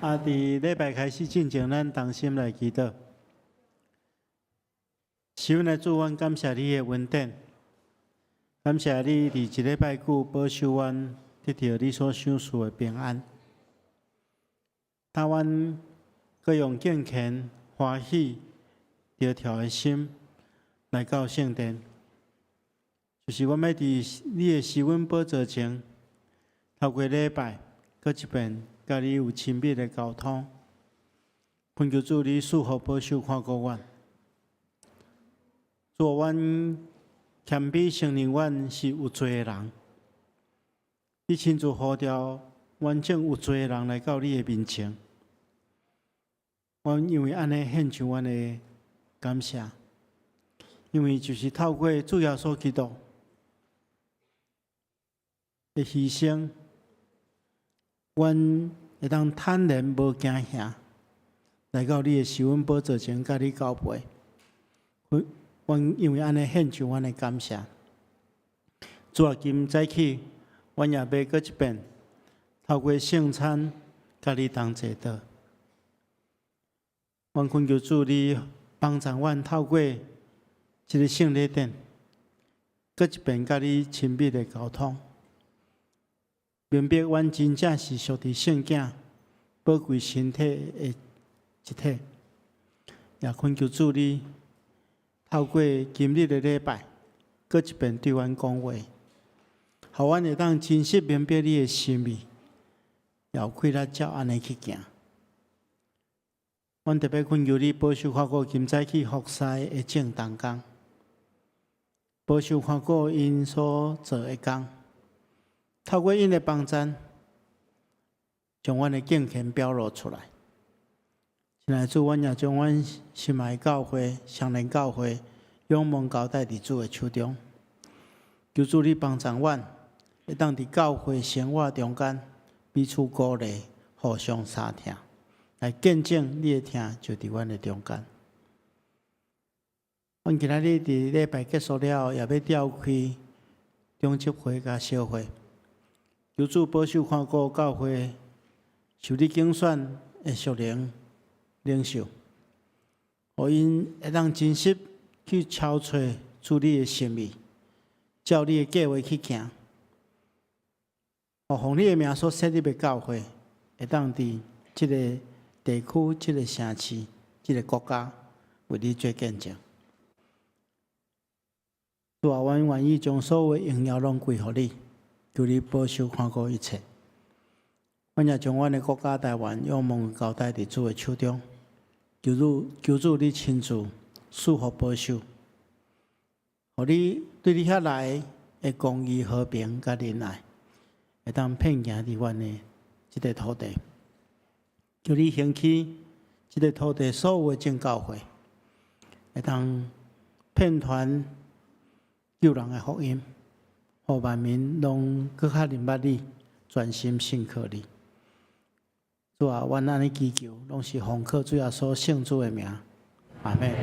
啊，佇禮拜開始進前，咱同心來祈禱。是阮的主，阮感謝你的恩典，感謝你佇一禮拜久保守阮得著你所賞賜的平安。當阮閣用敬虔、歡喜、著調的心來到聖殿，就是阮欲佇你的施恩寶座前，透過禮拜，閣一遍佮你有親密的溝通。懇求主你賜福保守看顧阮，主啊，阮謙卑承認阮是有罪的人，你親自呼召阮眾有罪的人來到你的面前。阮因為按呢獻上阮的感謝，因為就是透過主耶穌基督的犧牲，阮會當坦然無驚嚇來到你的施恩寶座前，佮你交陪。阮因為按呢獻上阮的感謝。主啊，今早起，阮也欲閣一遍透過聖餐，佮你同齊禱。阮懇求主你幫助阮透過這个聖禮典，閣一遍佮你親密的溝通，明白阮真正是屬佇聖囝寶貴身體的一體。也懇求主你透過今日的禮拜，閣一遍對阮講話，予阮會當真實明白你的心意，也有氣力照按呢去行。阮特別懇求你保守看顧今早起服侍的眾同工，保守看顧𪜶所做的工，透過𪜶的幫贊，將阮的敬虔表露出來。親愛的主，阮也將阮心愛的教會、雙連教會，仰望交代佇主的手中。求主你幫助阮，會當佇教會生活中間彼此鼓勵、互相相疼，來見證你的疼就佇阮的中間。阮今仔日佇禮拜結束了後，也欲召開長執會佮小會。求主保守看顧教會受你揀選的屬靈領袖，予𪜶會當真實去操揣主你的心意，照你的計劃去行，予奉你的名所設立的教會，會當佇這个地區、這个城市、這个國家為你做見證。主啊，阮願意將所有榮耀攏歸予你，求你保守看顧一切。阮也將阮的國家台灣仰望交代佇主的手中，求主求主你親自賜福保守，予你對你遐來的公義、和平佮仁愛，會當遍行佇阮的這个土地。求你興起這个土地所有的眾教會，會當遍傳救人的福音，予萬民攏閣較認捌你，專心信靠你。主啊，阮按呢祈求，攏是奉靠主耶穌聖子的名，阿們。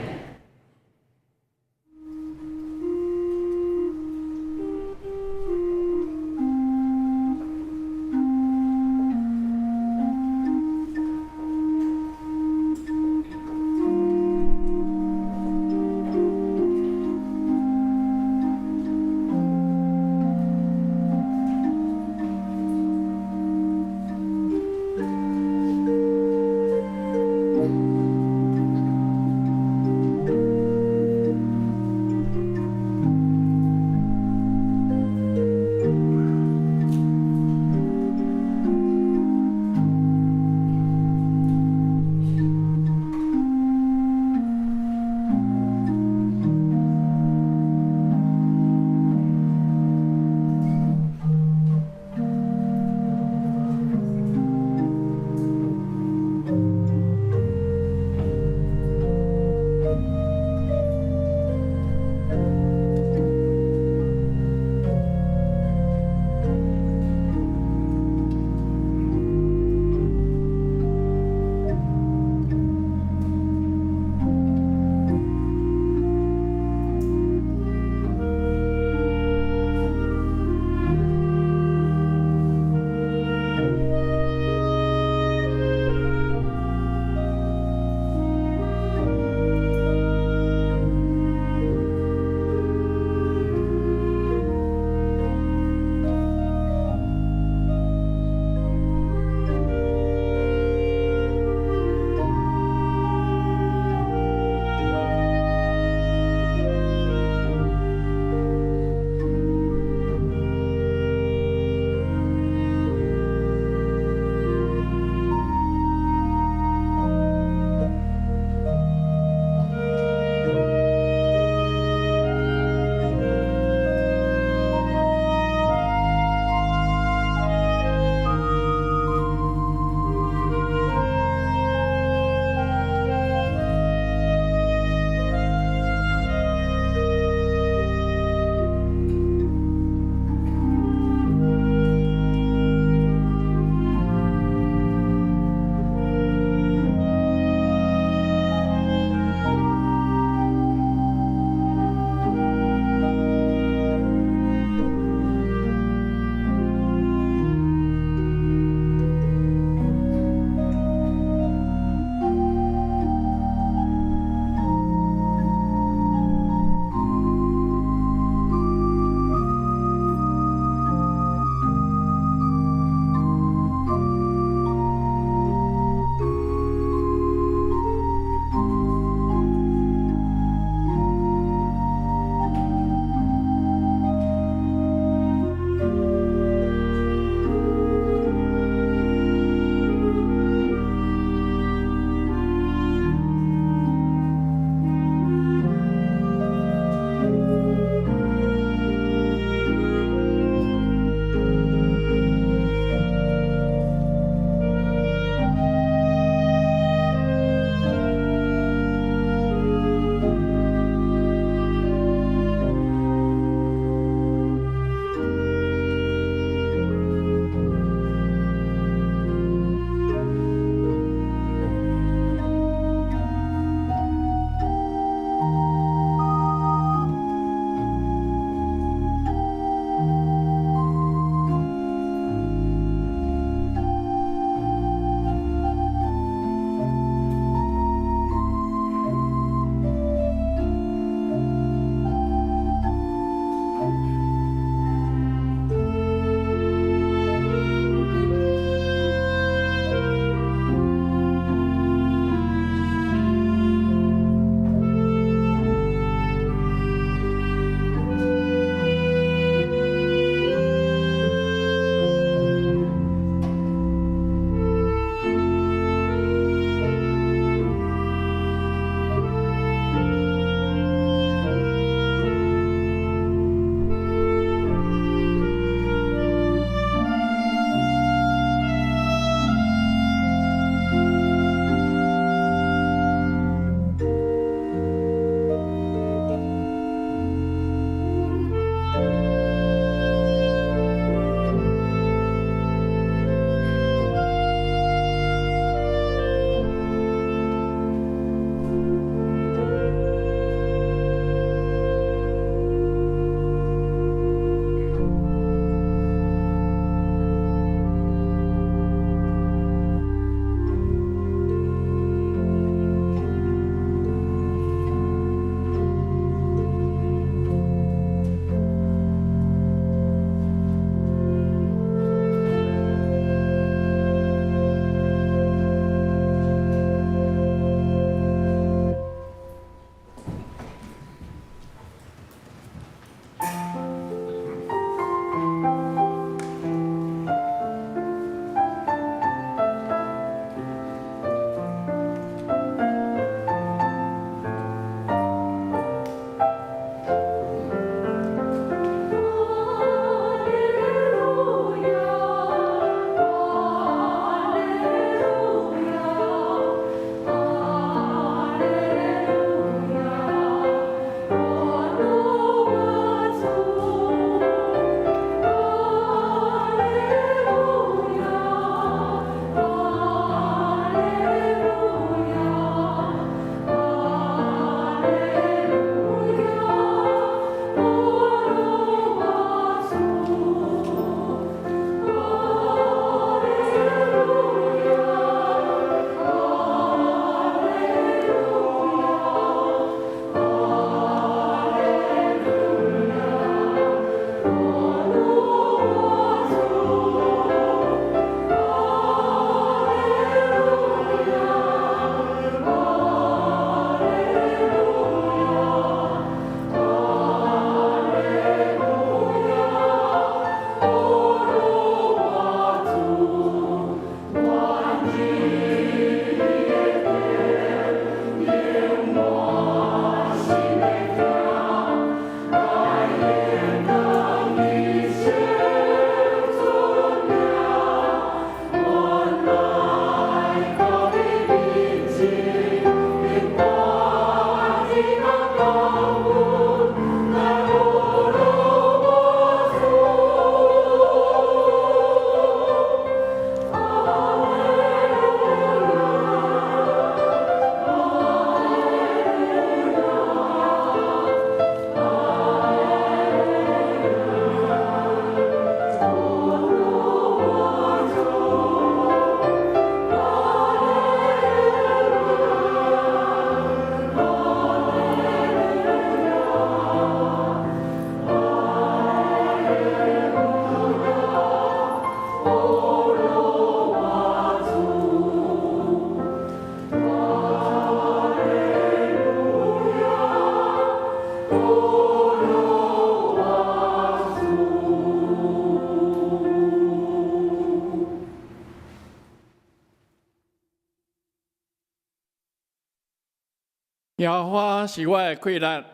耶和華是我的氣力，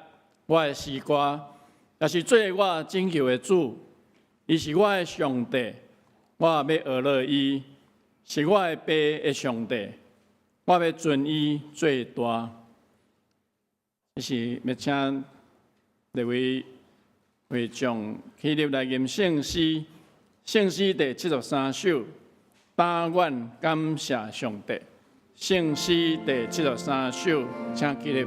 我的詩歌，也是做我拯救的主。伊是我的上帝，我欲學樂伊；是我的爸的上帝，我欲尊伊做大。這是欲請列位會眾起立來吟聖詩，聖詩第73首，但願感謝上帝。聖詩第73首，請起立。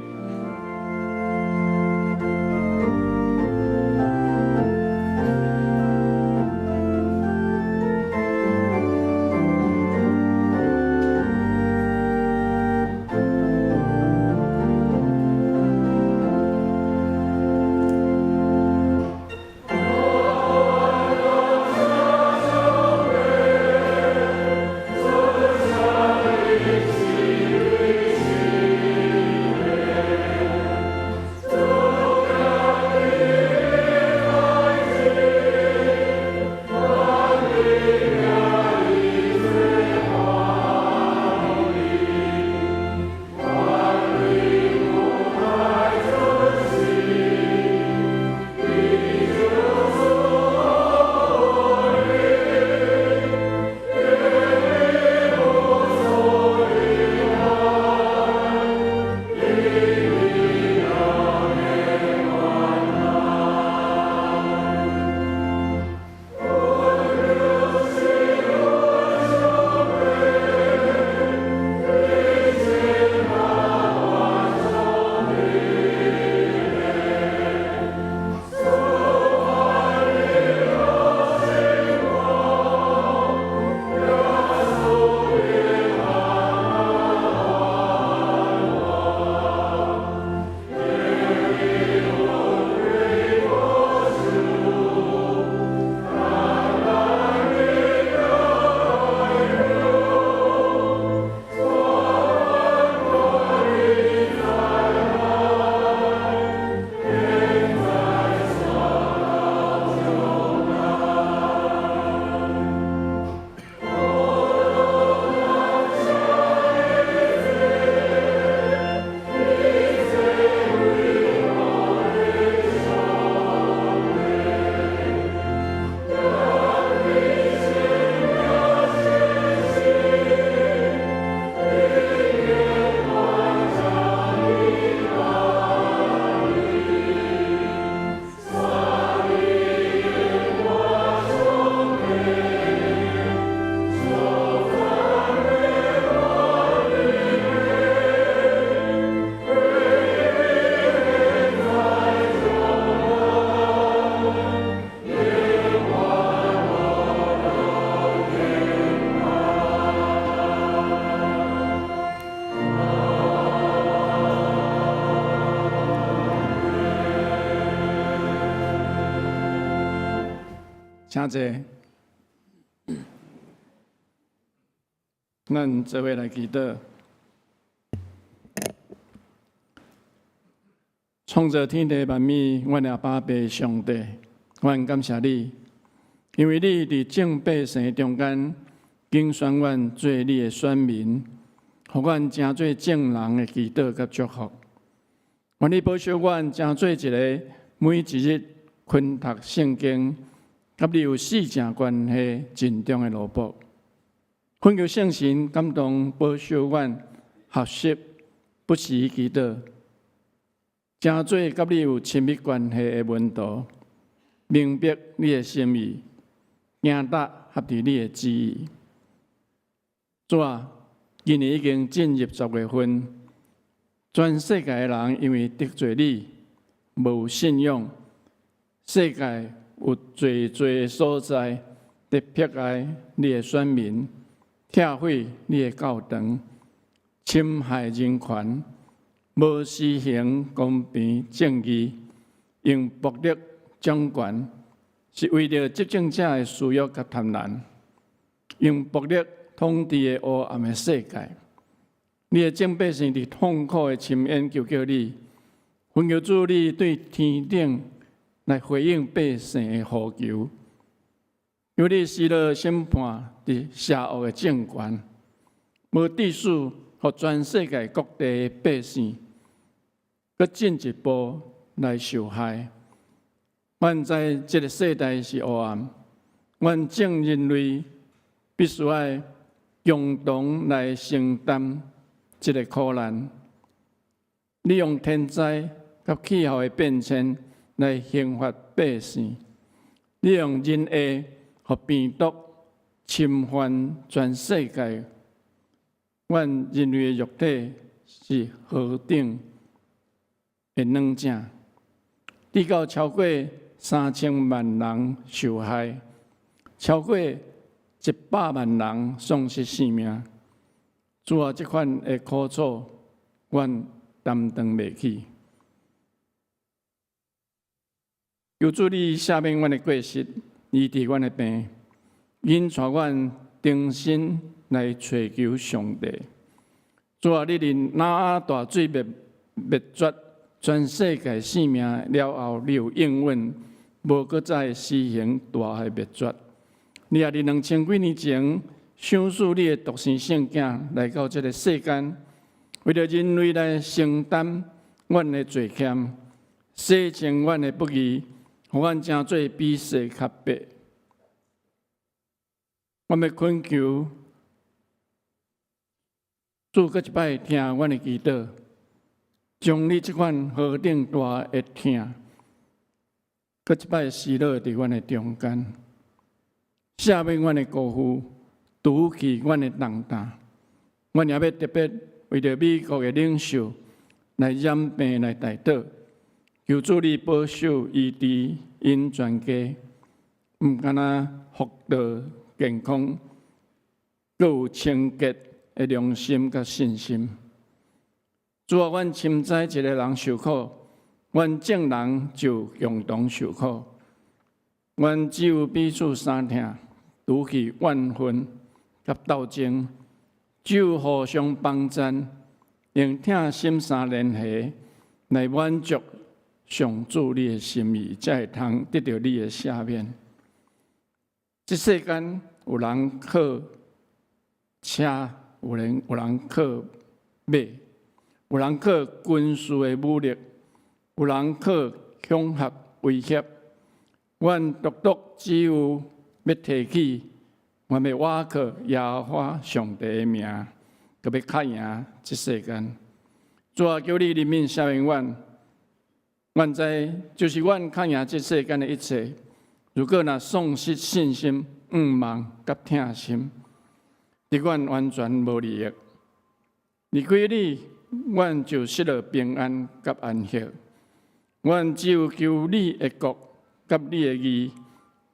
請坐。咱做伙來祈禱。創造天地萬物，阮的阿爸父上帝，阮感謝你，因為你佇眾百姓中間揀選阮做你的選民，予阮成做眾人的祈禱佮祝福。願你保守阮成做一个每一日勤讀聖經，佮你有死正關係盡忠的奴僕。懇求聖神感動保守阮學習不時祈禱，成做佮你有親密關係的門徒，明白你的心意，行踏合佇你的旨意。主啊，今年已經進入10月份，全世界的人因為得罪你，無信仰，世界有濟濟所在佇迫害你的選民，拆毀你的教堂，侵害人權，無施行公平正義，用暴力掌權，是為著執政者的私欲佮貪婪，用暴力統治的黑暗的世界。你的眾百姓佇痛苦的深淵求叫你，懇求主你對天頂來回應百姓的呼求，求你施落審判佇邪惡的政權，無秩序，予全世界各地的百姓閣進一步來受害。阮知這个世代是黑暗，阮眾人類必須愛共同來承擔這个苦難。你用天災佮氣候的變遷來刑罰百姓，你用人禍予病毒侵犯全世界。阮人類的肉體是何等的軟正，直到超過3000萬人受害，超過100萬人喪失性命。主啊，這款的苦楚，阮擔當袂起。求主你赦免阮的過失，醫治阮的病，引帶阮重新來揣求上帝。主啊，你佇挪亞大水滅絕全世界生命了後，你有應允，無閣再施行大的滅絕。你也佇2000幾年前，賞賜你的獨生聖子來到這个世間，為著人類來承擔阮的罪愆，洗淨阮的不義，予阮成做比雪較白。我欲懇求主，閣一擺聽阮的祈禱，將你這款何等大的疼，閣一擺施落佇阮的中間，赦免阮的辜負，除去阮的重擔。阮也欲特別為著美國的領袖來染病來代禱，求主你保守醫治𪜶全家，毋干焦福道健康，閣有清潔的良心佮信心。主啊，阮深知一个人受苦，阮眾人就共同受苦。阮只有彼此相疼，除去怨恨佮鬥爭，只有互相幫贊，用疼心相連繫，來滿足上主你的心意，才會通得著你的赦免。這世間有人靠車，有人靠馬，有人靠軍事的武力，有人靠恐嚇威脅。阮獨獨只有欲提起，阮欲倚靠耶和華上帝的名，閣欲較贏這世間。主啊，求你憐憫赦免阮。阮知就是阮較贏這世間的一切。如果若喪失信心、向望佮疼心，佇阮完全無利益。離開你，阮就失落平安佮安息。阮只有求你的國佮你的義，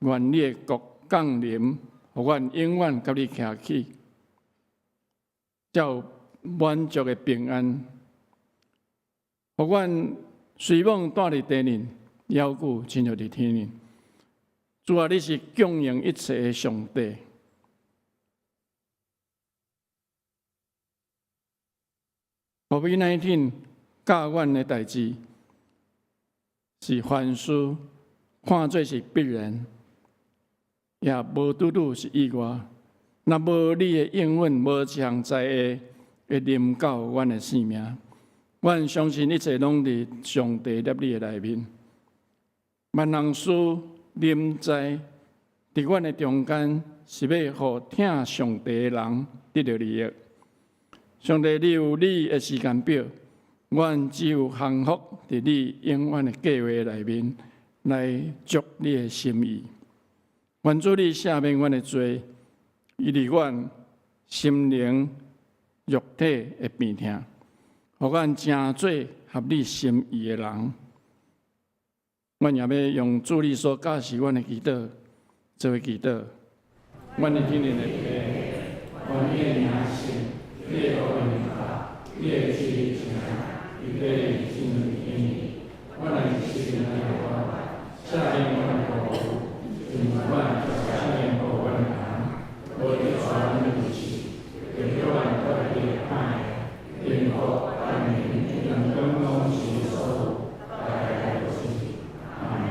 願你的國降臨，予阮永遠佮你徛起，才有滿足的平安。予阮雖罔住佇地面，猶舊親像佇天面。主啊，你是供應一切的上帝。COVID-19 教阮的代誌是凡事看做是必然，也無拄拄是意外。若無你的應允，無一項災禍會臨到阮的性命。阮相信一切攏佇上帝立意的內面。萬項事臨在佇阮的中間，是欲予疼上帝的人得著利益。上帝，你有你的時間表，阮只有降服佇你永遠的計劃內面，來足你的心意。願主你赦免阮的罪，醫治阮心靈、肉體的病痛，予阮成做合你心意的人。阮也欲用主你所教示阮的祈禱，做為祈禱。阮的天父的父，願你的名聖，你的國臨到，你的旨意成，佇地親像佇天。阮的日食飯予阮，赦免阮的辜負，親像阮赦免辜負阮的人，無得帶阮入試，卻救阮脫離歹的。因國、權柄、榮光攏是你所有，代代如是。阿們。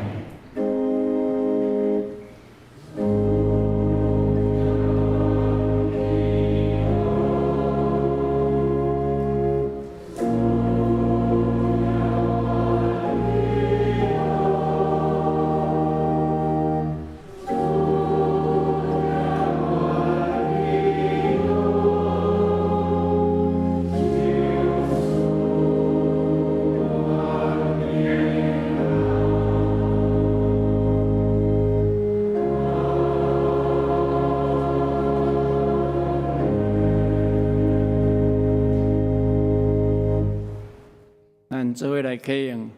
咱做伙來啟用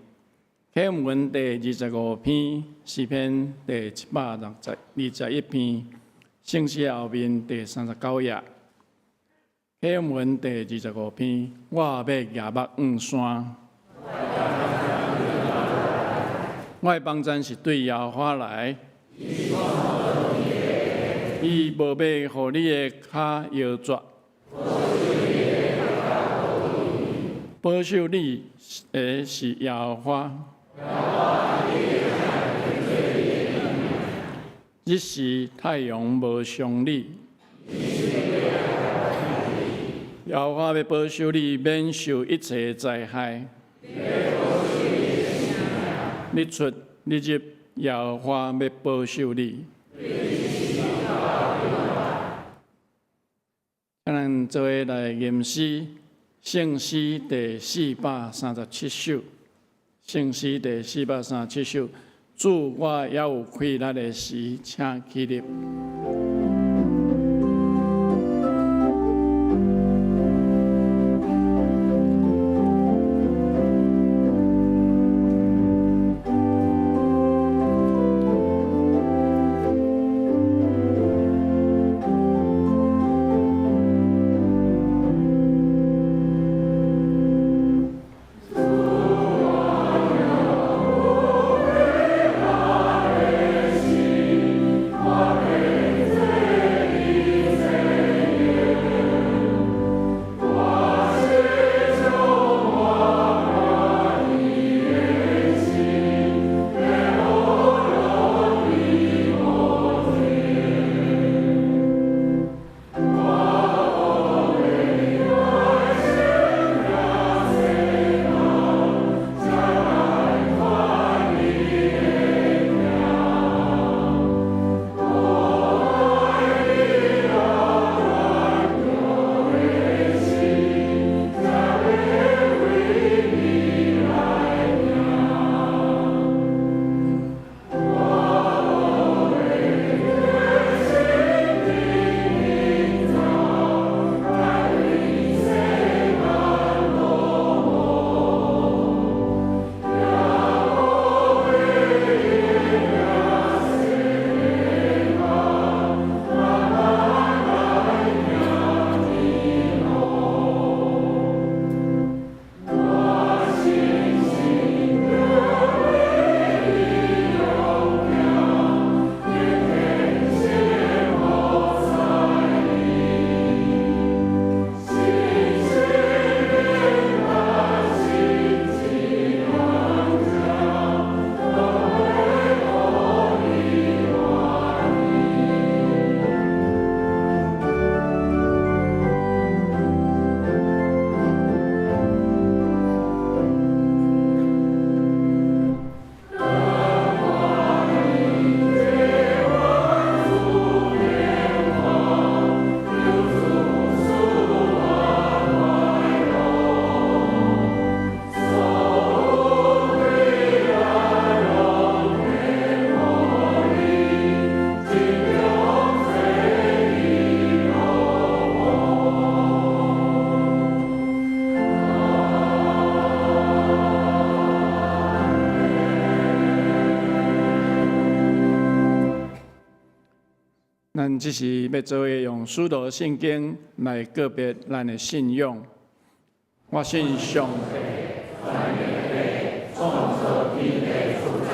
啟用文第25篇，詩篇第121篇，聖詩後面第39頁。啟用文第二十五篇，我欲舉目向山。我的幫贊是對耶和華來，伊無欲予你的跤搖折。保守你的是耶和華，日時太陽無傷你。耶和華欲保守你，免受一切災害。日出日入，耶和華欲保守你。咱做伙來吟詩，聖詩第437首，聖詩第四百三十七首。主，我猶有氣力的時，請起立。咱這時欲做伙用使徒信經來告別咱的信仰。我信上帝，全能的創造天地主宰。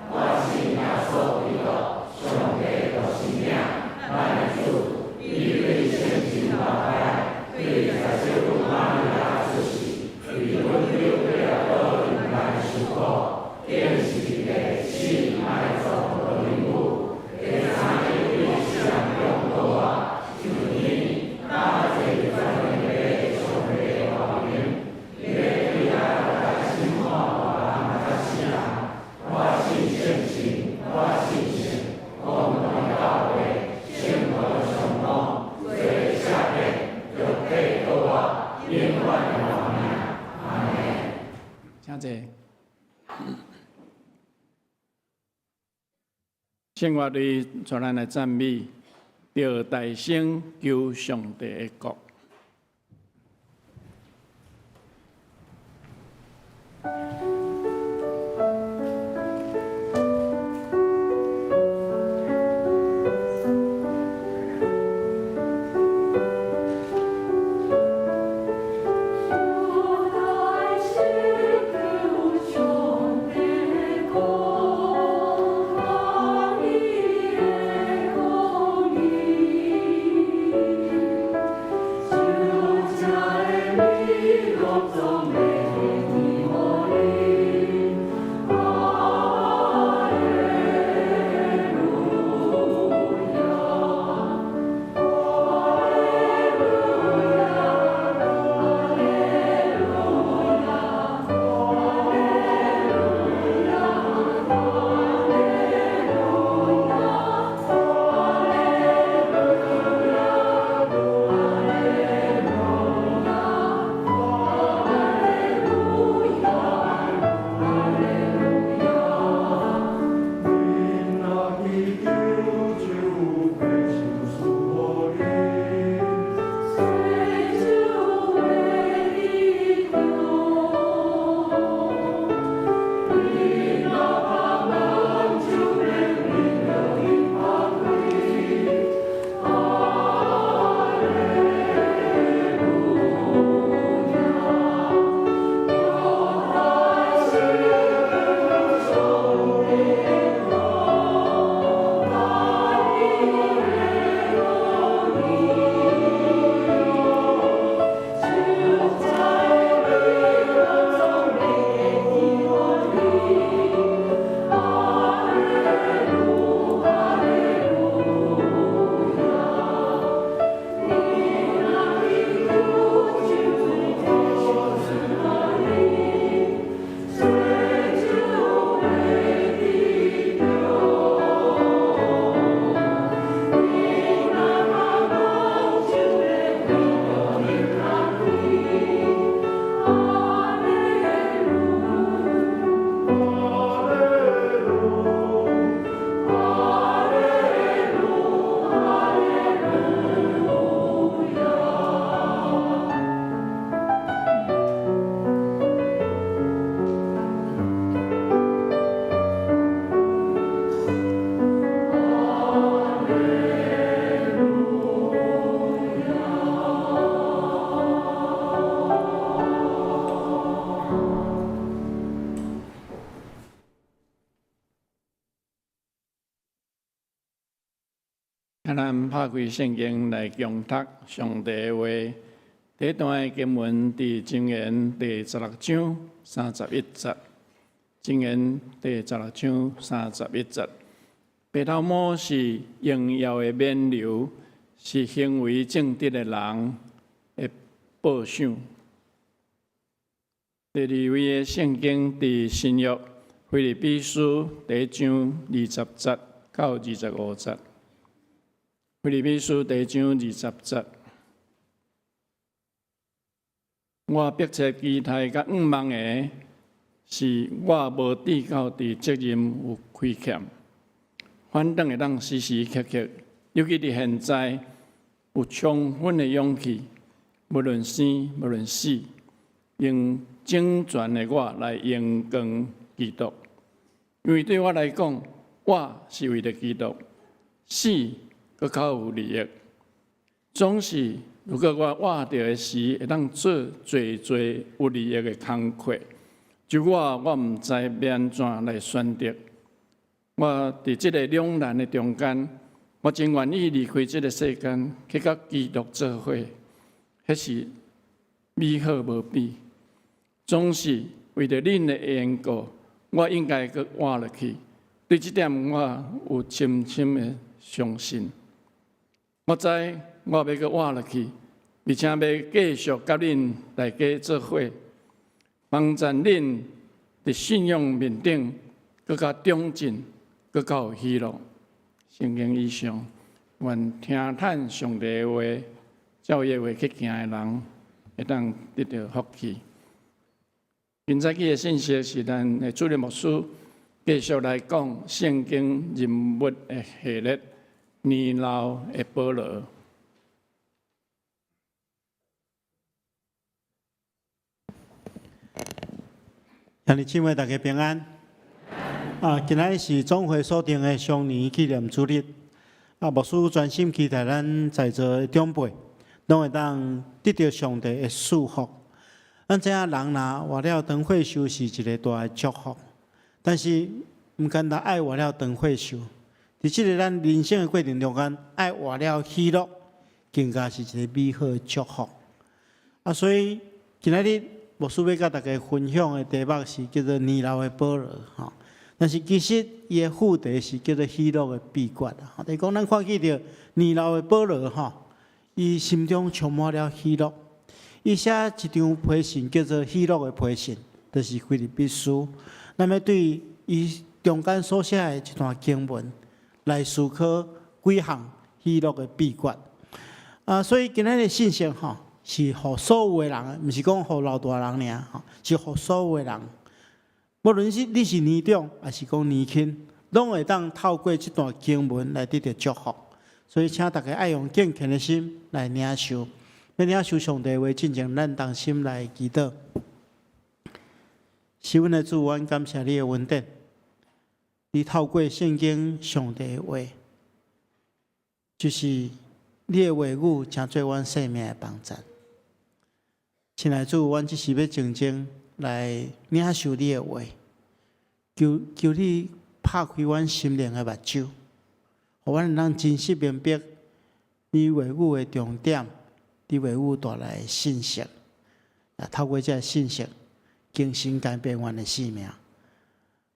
我信耶穌基督，上帝獨生子，咱的主，伊對聖神投胎，對十世瑪利亞出世，被本丟彼拉多人間受苦，釘十字架，死埋葬落靈府，第三日對死人中復活，升天，搭坐全能的上帝大爿，欲對遐來審判活人佮死人。我信聖神，我信聖公同教會，聖徒相通，罪赦免，肉體復活，永遠的活命。阿們。請坐。聖樂隊帶咱來讚美，著大聲求上帝的國。咱拍開聖經來共讀上帝的話。第一段的經文佇箴言第十六章三十一節。箴言第十六章三十一節。白頭毛是榮耀的冕旒，是行為正直的人的報賞。第二位的聖經佇新約腓立比書第一章二十節到二十五節。腓立比書第一章二十節，我迫切期待佮向望的是，我無至到佇責任有虧欠，反轉會當時時刻刻，尤其佇現在有充分的勇氣，無論生無論死，用整全的我來榮光基督。因為對我來講，活是為著基督，死閣較有利益。總是，如果我活著的時，會當做濟濟有利益的工課，就我我毋知欲按怎來選擇。我佇這个兩難的中間，我真願意離開這个世間，去佮基督做伙，彼是美好無比。總是為著恁的緣故，我應該閣活落去。對這點，我有深深的相信。我知我欲閣活落去，而且欲繼續佮恁大家做伙，幫助恁佇信仰面頂閣較長進，閣較有喜樂。聖經以上，願聽趁上帝的話，照伊的話去行的人，會當得著福氣。今早起的信息是咱的主任牧師繼續來講聖經人物的系列，年老的保羅。兄弟姊妹，大家平安。啊，今仔日是總會所定的雙年紀念主日。啊，牧師專心期待咱在座的長輩，攏會當得著上帝的祝福。咱知影人若活了長歲壽是一个大的祝福，但是毋簡單愛活了長歲壽。佇這个咱人生的過程中間，愛活了喜樂，更加是一个美好的祝福。啊，所以今仔日牧師欲佮大家分享的題目是叫做年老的保羅吼。但是其實伊的副題是叫做喜樂的秘訣啊。就是講咱看見著年老的保羅吼，伊心中充滿了喜樂。伊寫一張批信叫做喜樂的批信，就是腓立比書。咱欲對伊中間所寫的一段經文來思考幾項喜樂的秘訣。啊，所以今仔日的信息吼，是予所有的人，毋是講予老大人爾吼，是予所有的人。無論是你是年長，抑是講年輕，攏會當透過這段經文來得著祝福。所以，請大家愛用敬虔的心來領受，欲領受上帝話進前，咱同心來祈禱。是阮的主，阮感謝你的恩典。你透過聖經上帝的話，就是你的話語，成做阮生命的幫贊。親愛的主，阮這時欲靜靜來領受你的話，求求你拍開阮心靈的目睭，予阮通真實明白你話語的重點，你話語帶來的信息，啊，透過這个信息，更新改變阮的生命。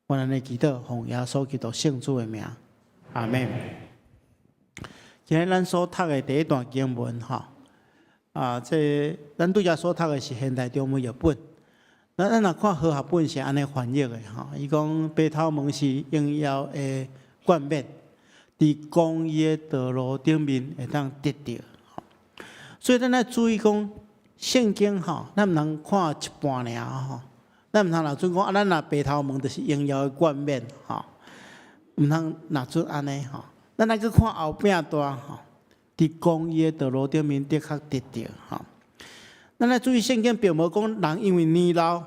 阮按呢祈禱，奉耶穌基督聖主的名，阿們。今日咱所讀的第一段經文，吼，啊，這咱拄才所讀的是現代中文譯本。咱咱若看和合本是按呢翻譯的，吼，伊講白頭毛是榮耀的冠冕，佇公義的道路頂面會當得著。所以咱愛注意講聖經吼，咱毋通看一半爾吼，咱毋通若準講啊，咱若白頭毛就是榮耀的冠冕吼，毋通若準按呢吼，咱愛去看後壁段吼，佇公義的道路頂面的確得著吼。咱愛注意聖經並無講人因為年老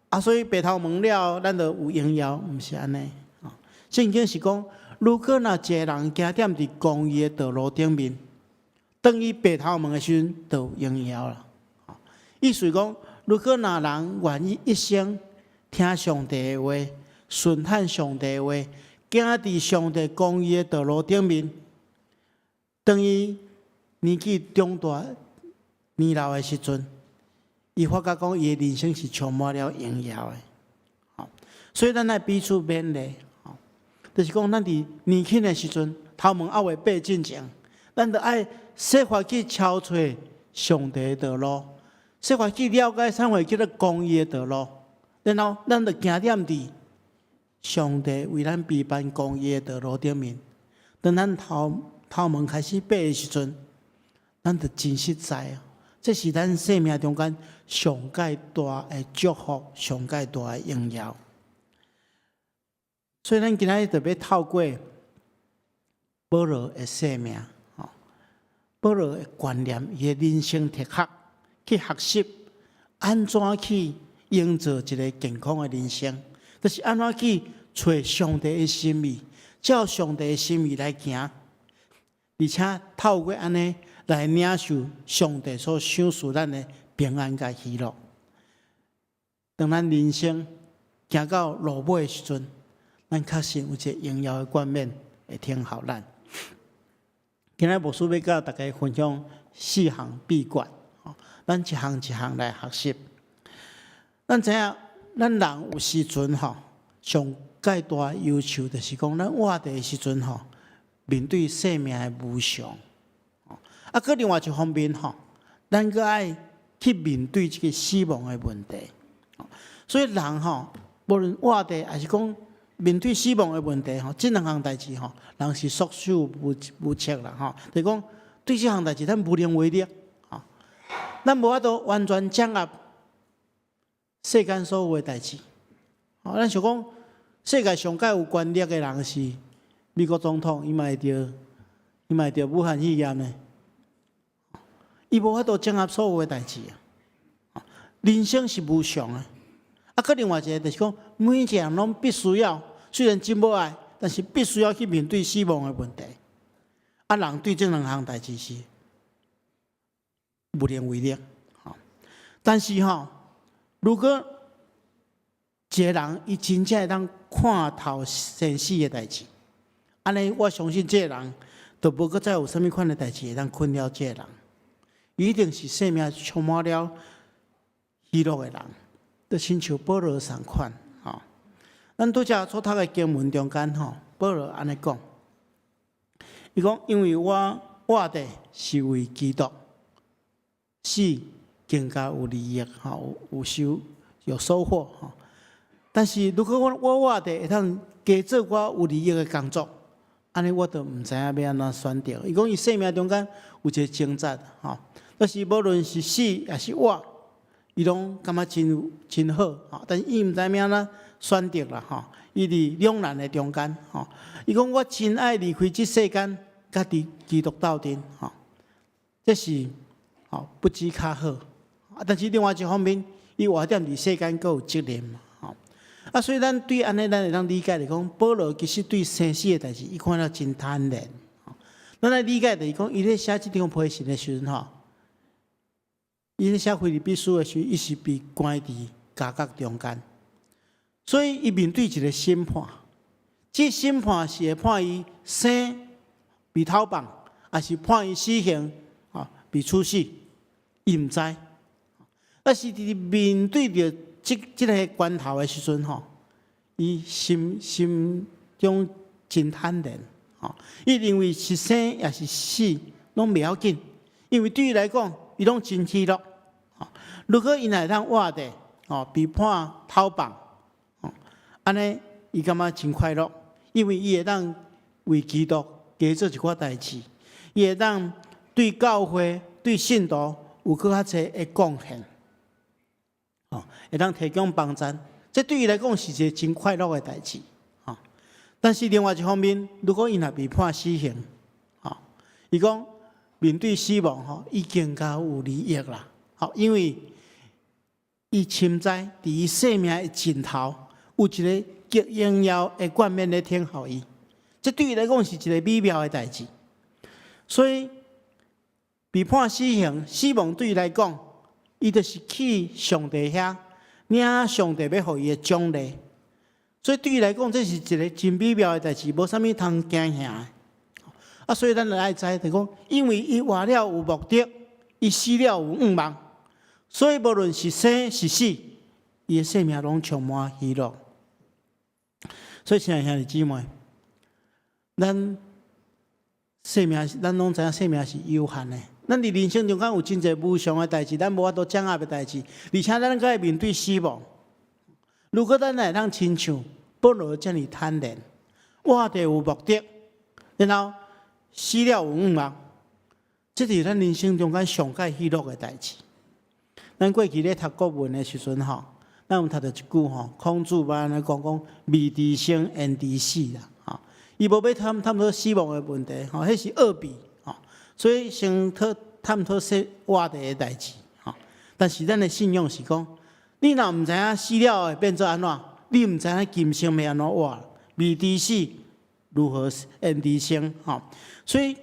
啊，所以白頭毛了，咱就有榮耀，毋是按呢。聖經是講，如果若一個人行踮佇公義的道路頂面，當伊白頭毛的時陣，就有榮耀啦。意思講，如果若人願意一生聽上帝的話，順行上帝的話，行佇上帝公義的道路頂面，當伊年紀長大、年老的時陣，伊發覺講伊的人生是充滿了榮耀的。所以咱愛彼此勉勵，就是講咱佇年輕的時陣，頭毛猶未白進前，咱著愛設法去朝揣上帝的道路，設法去了解啥物叫做公義的道路，然後咱著行踮佇上帝為咱備辦公義的道路頂面。當咱頭頭毛開始白的時陣，咱就真實在，這是咱生命中間上蓋大的祝福，上蓋大的榮耀。所以，咱今仔日特別透過保羅的生命，吼，保羅的觀念，伊的人生哲學，去學習按怎去營造一个健康的人生，就是按怎去揣上帝的心意，照上帝的心意來行，而且透過按呢來領受上帝所賞賜咱的平安佮喜樂。當咱人生行到落尾的時陣，咱確實有一个榮耀的冠冕會等候咱。今仔日牧師欲佮大家分享四項秘訣，咱一項一項來學習。咱知影，咱人有時陣吼，上蓋大憂愁就是講，咱活佇的時陣吼，面對生命的無常。啊，閣另外一方面吼，咱閣愛去面對這个死亡的問題。所以人吼，無論活佇抑是講面對死亡的問題吼，這兩項代誌吼，人是束手無無策啦吼。就是講對這項代誌，咱無能為力，吼，咱無法度完全掌握世間所有的代誌。吼，咱想講，世界上蓋有權力的人是美國總統，伊嘛會著，伊嘛會著武漢肺炎呢。伊無法度掌握所有的代誌啊！人生是無常的，啊，閣另外一个就是講，每一个人攏必須要，雖然真無愛，但是必須要去面對死亡的問題。啊，人對這兩項代誌是無能為力。吼，但是吼，如果一個人伊真正會當看透生死的代誌，按呢，我相信這个人就無閣再有啥物款的代誌會當困擾這个人。伊一定是生命充滿了喜樂的人，就親像保羅仝款吼。咱拄才所讀的經文中間吼，保羅按呢講，伊講因為我活著是為基督，死更加有利益吼，有收穫吼。但是如果我活著會當加做我有利益的工作，按呢我就毋知影欲按怎選擇。伊講伊生命中間有一個掙扎吼，就是無論是死抑是活，伊攏感覺真真好吼，但是伊毋知欲按怎選擇啦吼。伊佇兩難的中間吼，伊講我真愛離開這世間，佮基督鬥陣吼，這是吼不知較好。啊，但是另外一方面，伊活踮佇世間閣有責任嘛吼。啊，所以咱對按呢，咱會當理解來講，保羅其實對生死的代誌，伊看了真坦然。咱來理解就是講，伊咧寫這張批信的時陣吼，伊咧寫腓立比書的時陣，伊是被關佇監獄中間，所以伊面對一個審判。這審判是會判伊生被頭棒，抑是判伊死刑，啊，被處死，伊毋知。但是佇面對著這個關頭的時陣吼，伊心中真坦然，吼，伊認為是生抑是死攏袂要緊，因為對伊來講，伊攏真喜樂。如果伊若會當活著，吼，被判頭棒，吼，按呢伊感覺真快樂，因為伊會當為基督加做一寡代誌，伊會當對教會、對信徒有閣較濟的貢獻，吼，會當提供幫助，這對伊來講是一個真快樂的代誌，吼。但是另外一方面，如果伊若被判死刑，吼，伊講面對死亡，吼，伊更加有利益啦，吼，因為伊深知佇伊生命的盡頭有一個極榮耀的冠冕咧等候伊，這對伊來講是一個美妙的代誌。所以被判死刑，死亡對伊來講，伊就是去上帝遐領上帝欲予伊的獎勵。所以對伊來講，這是一個真美妙的代誌，無啥物通驚嚇的。啊，所以咱就愛知，就講，因為伊活了有目的，伊死了有向望，所以無論是生是死，伊的生命攏充滿喜樂。所以，親愛兄弟姊妹，咱生命，咱攏知影生命是有限的。咱佇人生中間有真濟無常的代誌，咱無法度掌握的代誌，而且咱閣會面對死亡。如果咱會當親像保羅遮爾坦然，活著有目的，然後死了有向望，這是咱人生中間上蓋喜樂的代誌。咱過去咧讀國文的時陣吼，咱有讀著一句吼，孔子捌按呢講講未知生焉知死啦，吼，伊無欲探討死亡的問題，吼，彼是奧秘，吼，所以先探討說活著的代誌，吼。但是咱的信仰是講，你若毋知影死了會變做按怎，你毋知影今生欲按怎活，未知死如何焉知生，吼。所以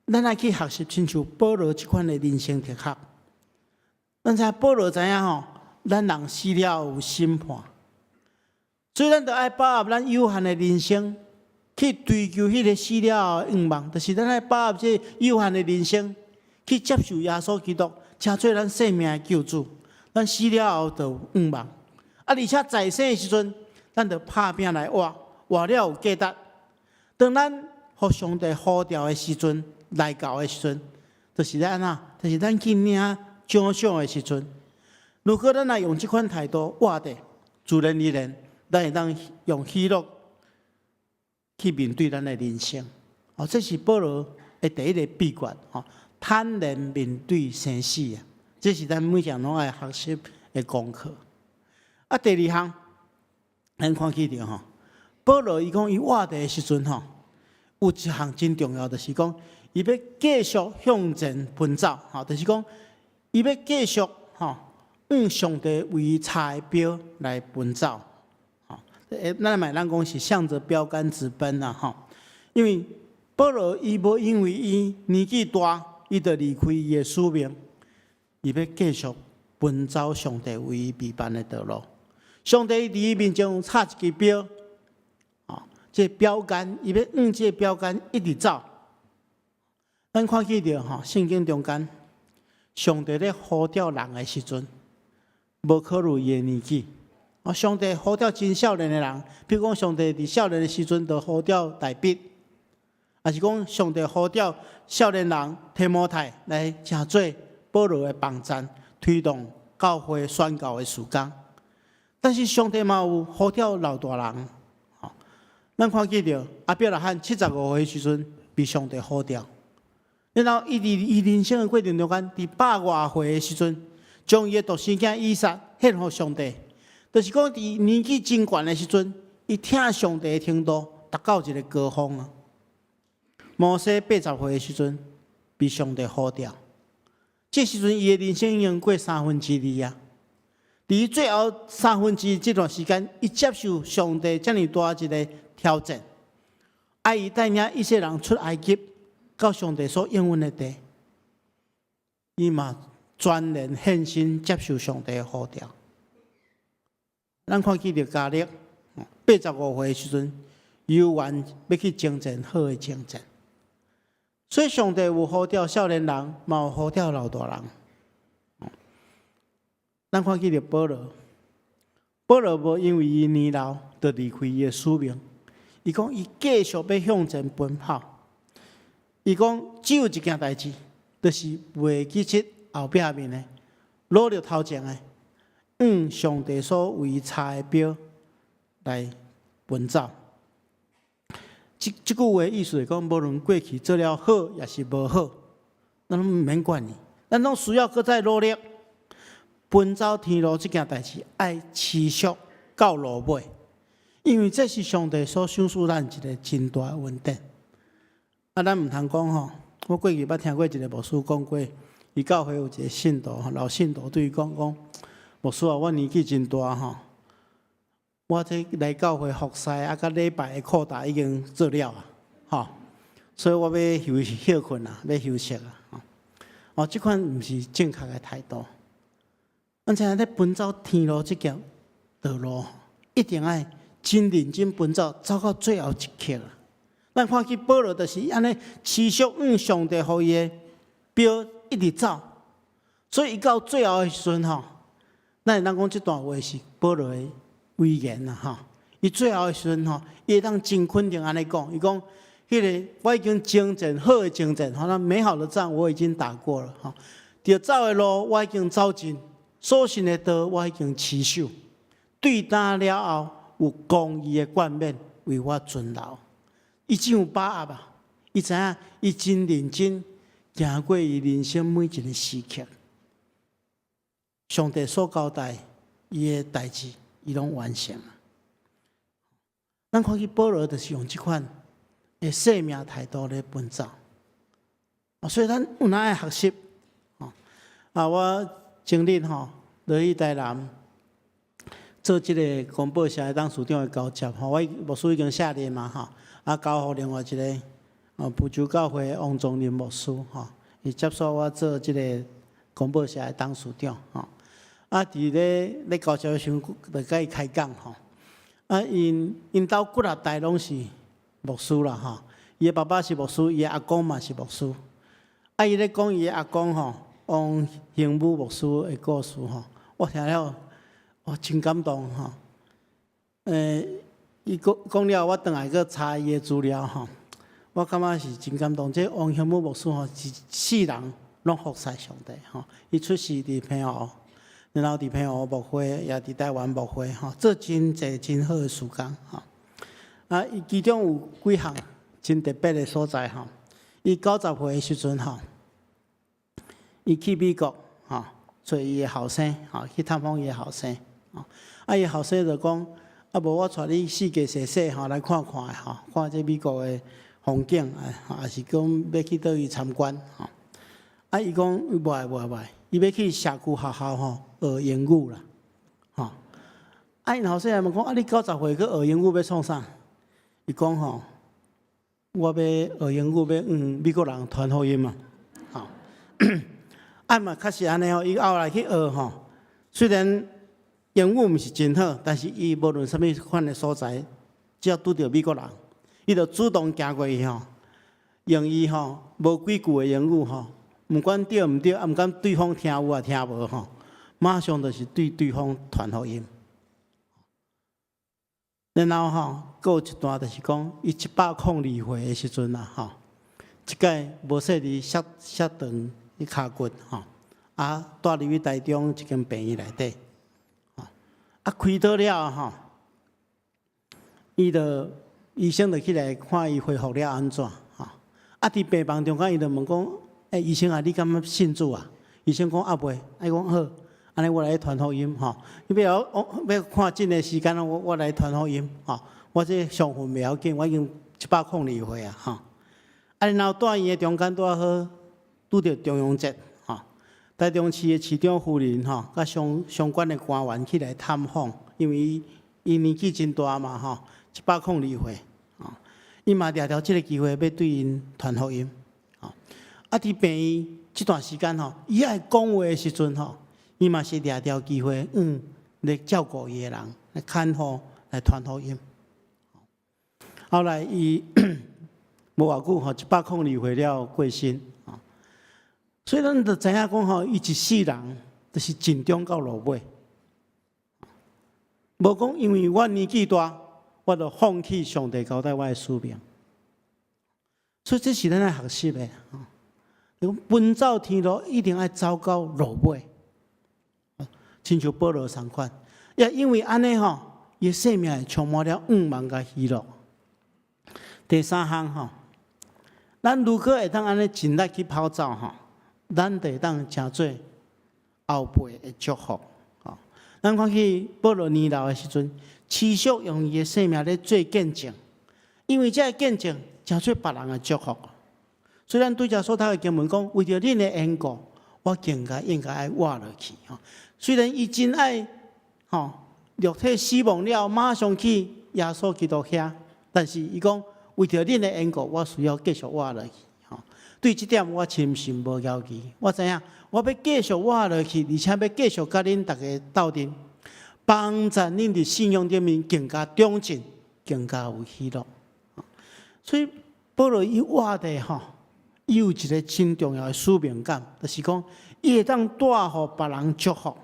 咱愛去學習親像保羅這款的人生哲學。咱知影保羅知影吼，咱人死了有審判，所以咱著愛把握咱有限的人生，去追求彼個死了後的向望，就是咱愛把握這有限的人生，去接受耶穌基督，成做咱生命的救主。咱死了後就有向望，啊，而且在生的時陣，咱著拍拚來活，活了有價值。當咱予上帝呼召的時陣來到的時陣，就是咱按怎，就是咱去領獎賞的時陣。如果咱若用這款態度活著，自然而然，咱會當用喜樂去面對咱的人生。哦，這是保羅的第一个秘訣，吼，坦然面對生死啊！這是咱每一人攏愛學習的功課。啊，第二項，咱看起著吼，保羅伊講伊活著的時陣吼，有一項真重要，就是講伊欲繼續向前奔走，吼，就是講伊欲繼續吼，按上帝為伊插的標來奔走。吼，咱嘛會當講是向著標竿直奔啦，吼。因為保羅伊無因為伊年紀大，伊就離開伊的使命，伊欲繼續奔走上帝為伊預辦的道路。上帝佇伊面前有插一支標，哦，這個標杆，伊欲按這個標杆一直走。咱看見著吼，聖經中間，上帝咧呼召人的時陣，無考慮伊的年紀。哦，上帝呼召真少年的人，比如講上帝佇少年的時陣就呼召大衛，抑是講上帝呼召少年人提摩太來成做保羅的幫贊，推動教會宣教的事工。但是上帝嘛有呼召老大人，吼，咱看見著亞伯拉罕75歲時陣被上帝呼召，然後伊佇伊人生的過程中間，佇百外歲的時陣，將伊的獨生囝以撒獻予上帝，就是講佇年紀真懸的時陣，伊疼上帝的程度達到一個高峰啊。摩西80歲的時陣被上帝呼召，這時陣伊的人生已經過三分之二啊。佇最後三分之一這段時間，伊接受上帝遮爾大一個挑戰，啊，伊帶領以色列人出埃及，到上帝所應允的地，伊嘛全然獻身接受上帝的呼召。咱看見著迦勒85歲的時陣，猶原欲去征戰好的征戰。所以上帝有呼召少年人，嘛有呼召老大人。咱看見著保羅，保羅無因為伊年老，就離開伊的使命。伊講伊繼續欲向前奔跑。伊講只有一件代誌，就是袂記得後壁面的，努力頭前的，按上帝所為伊插的標來奔走。這句話意思是講，無論過去做了好，抑是無好，咱攏毋免管伊，咱攏需要閣再努力。奔走天路這件代誌，愛持續到落尾，因為這是上帝所賞賜咱一個真大的恩典。啊，咱毋通講吼，我過去捌聽過一個牧師講過，伊教會有一個信徒，老信徒對伊講講，牧師啊，我年紀真大吼，我這來教會服侍啊，佮禮拜的扣打已經做了啊，吼，所以我欲休歇睏啊，欲休息啊，哦，這款毋是正確的態度。咱知影咧奔走天路這條道路，一定愛真認真奔走，走到最後一刻啊！咱看見保羅就是按呢持續按上帝予伊的標一直走，所以伊到最後的時陣吼，咱會當講這段話是保羅的遺言啦吼。伊最後的時陣吼，伊會當真肯定按呢講，伊講彼个我已經征戰好的征戰，吼，那美好的仗我已經打過了吼。著走的路我已經走盡。所信的道我已經持守，對今了後有公義的冠冕為我存留。伊真有把握啊！伊知影，伊真認真行過伊人生每一個時刻，上帝所交代伊的代誌，伊攏完成啊！咱看見保羅就是用這款的生命態度咧奔走，所以咱有哪愛學習？啊，我前日吼落去台南做這個公報社的董事長的交接吼，我牧師已經卸任嘛吼，啊交予另外一個哦福州教會王宗林牧師吼，伊接手我做這個公報社的董事長吼。啊，佇咧咧交接的時陣，就佮伊開講吼。啊，𪜶𪜶兜幾若代攏是牧師啦吼，伊的爸爸是牧師，伊的阿公嘛是牧師。啊，伊咧講伊的阿公吼，王興武牧師的故事吼，我聽了我真感動吼。伊講講了，我轉來閣查伊的資料吼，我感覺是真感動。這王興武牧師吼，一世人攏服侍上帝吼。伊出世佇澎湖，然後佇澎湖牧會，也佇台灣牧會吼，做真濟真好的事工吼。啊，伊其中有幾項真特別的所在吼。伊90歲的時陣吼，伊去美國吼，揣伊的後生吼，去探訪伊的後生。啊，伊後生就講：啊，無我帶你四界踅踅吼，來看看吼，看這美國的風景啊，抑是講欲去佗位參觀吼。啊，伊講無愛無愛無愛，伊欲去社區學校吼學英語啦，吼。啊，𪜶後生仔問講：啊，你90歲閣學英語欲創啥？伊講吼，我欲學英語欲向美國人傳福音嘛，吼。啊嘛，確實按呢吼，伊後來去學吼，雖然英語毋是真好，但是伊無論啥物款的所在，只要拄著美國人，伊就主動行過去吼，用伊吼無幾句的英語吼，毋管對毋對，啊毋管對方聽有抑聽無吼，馬上就是對對方傳福音。然後吼，閣有一段就是講，伊102歲的時陣啊，吼，一擺無細膩摔摔斷伊跤骨吼，啊，帶入去台中一間病院內底，啊，開刀了吼，伊就醫生就起來看伊恢復了按怎，吼，啊，佇病房中間伊就問講：欸，醫生啊，你敢欲信主啊？醫生講猶未，啊，伊講好，按呢我來傳福音吼。你欲我欲看診的時間，我來傳福音吼。我這傷痕袂要緊，我已經102歲啊，吼。啊，然後住院的中間拄仔好拄著重陽節，吼，台中市的市長夫人吼，佮相關的官員起來探訪，因為伊年紀真大嘛，吼，102歲，吼，伊嘛掠著這个機會欲對𪜶傳福音，吼。啊，佇病院這段時間吼，伊愛講話的時陣吼，伊嘛是掠著機會，來照顧伊的人，來看護，來傳福音。後來伊無偌久吼，102歲了過身。所以咱就知影講吼，伊一世人就是盡忠到落尾，無講因為我年紀大，我就放棄上帝交代我的使命。所以這是咱愛學習的。講奔走天路一定愛走到落尾，親像保羅仝款，也因為按呢吼，伊的生命會充滿了向望佮喜樂。第三項吼，咱如果會當按呢盡力去跑走吼，咱就會當成做後輩的祝福。吼，咱看起保羅年老的時陣，持續用伊的生命咧做見證，因為這个見證成做別人的祝福。所以咱拄才所讀的經文講，為著恁的緣故，我更加應該愛活落去。吼，雖然伊真愛吼肉體死亡了，馬上去耶穌基督遐，但是伊講為著恁的緣故，我需要繼續活落去。吼，對這點我深信無猶疑。我知影，我欲繼續活落去，而且欲繼續佮恁逐家鬥陣，幫助恁佇信仰頂面更加長進，更加有喜樂。所以保羅伊活的吼，伊有一个真重要的使命感，就是講伊會當帶予別人祝福。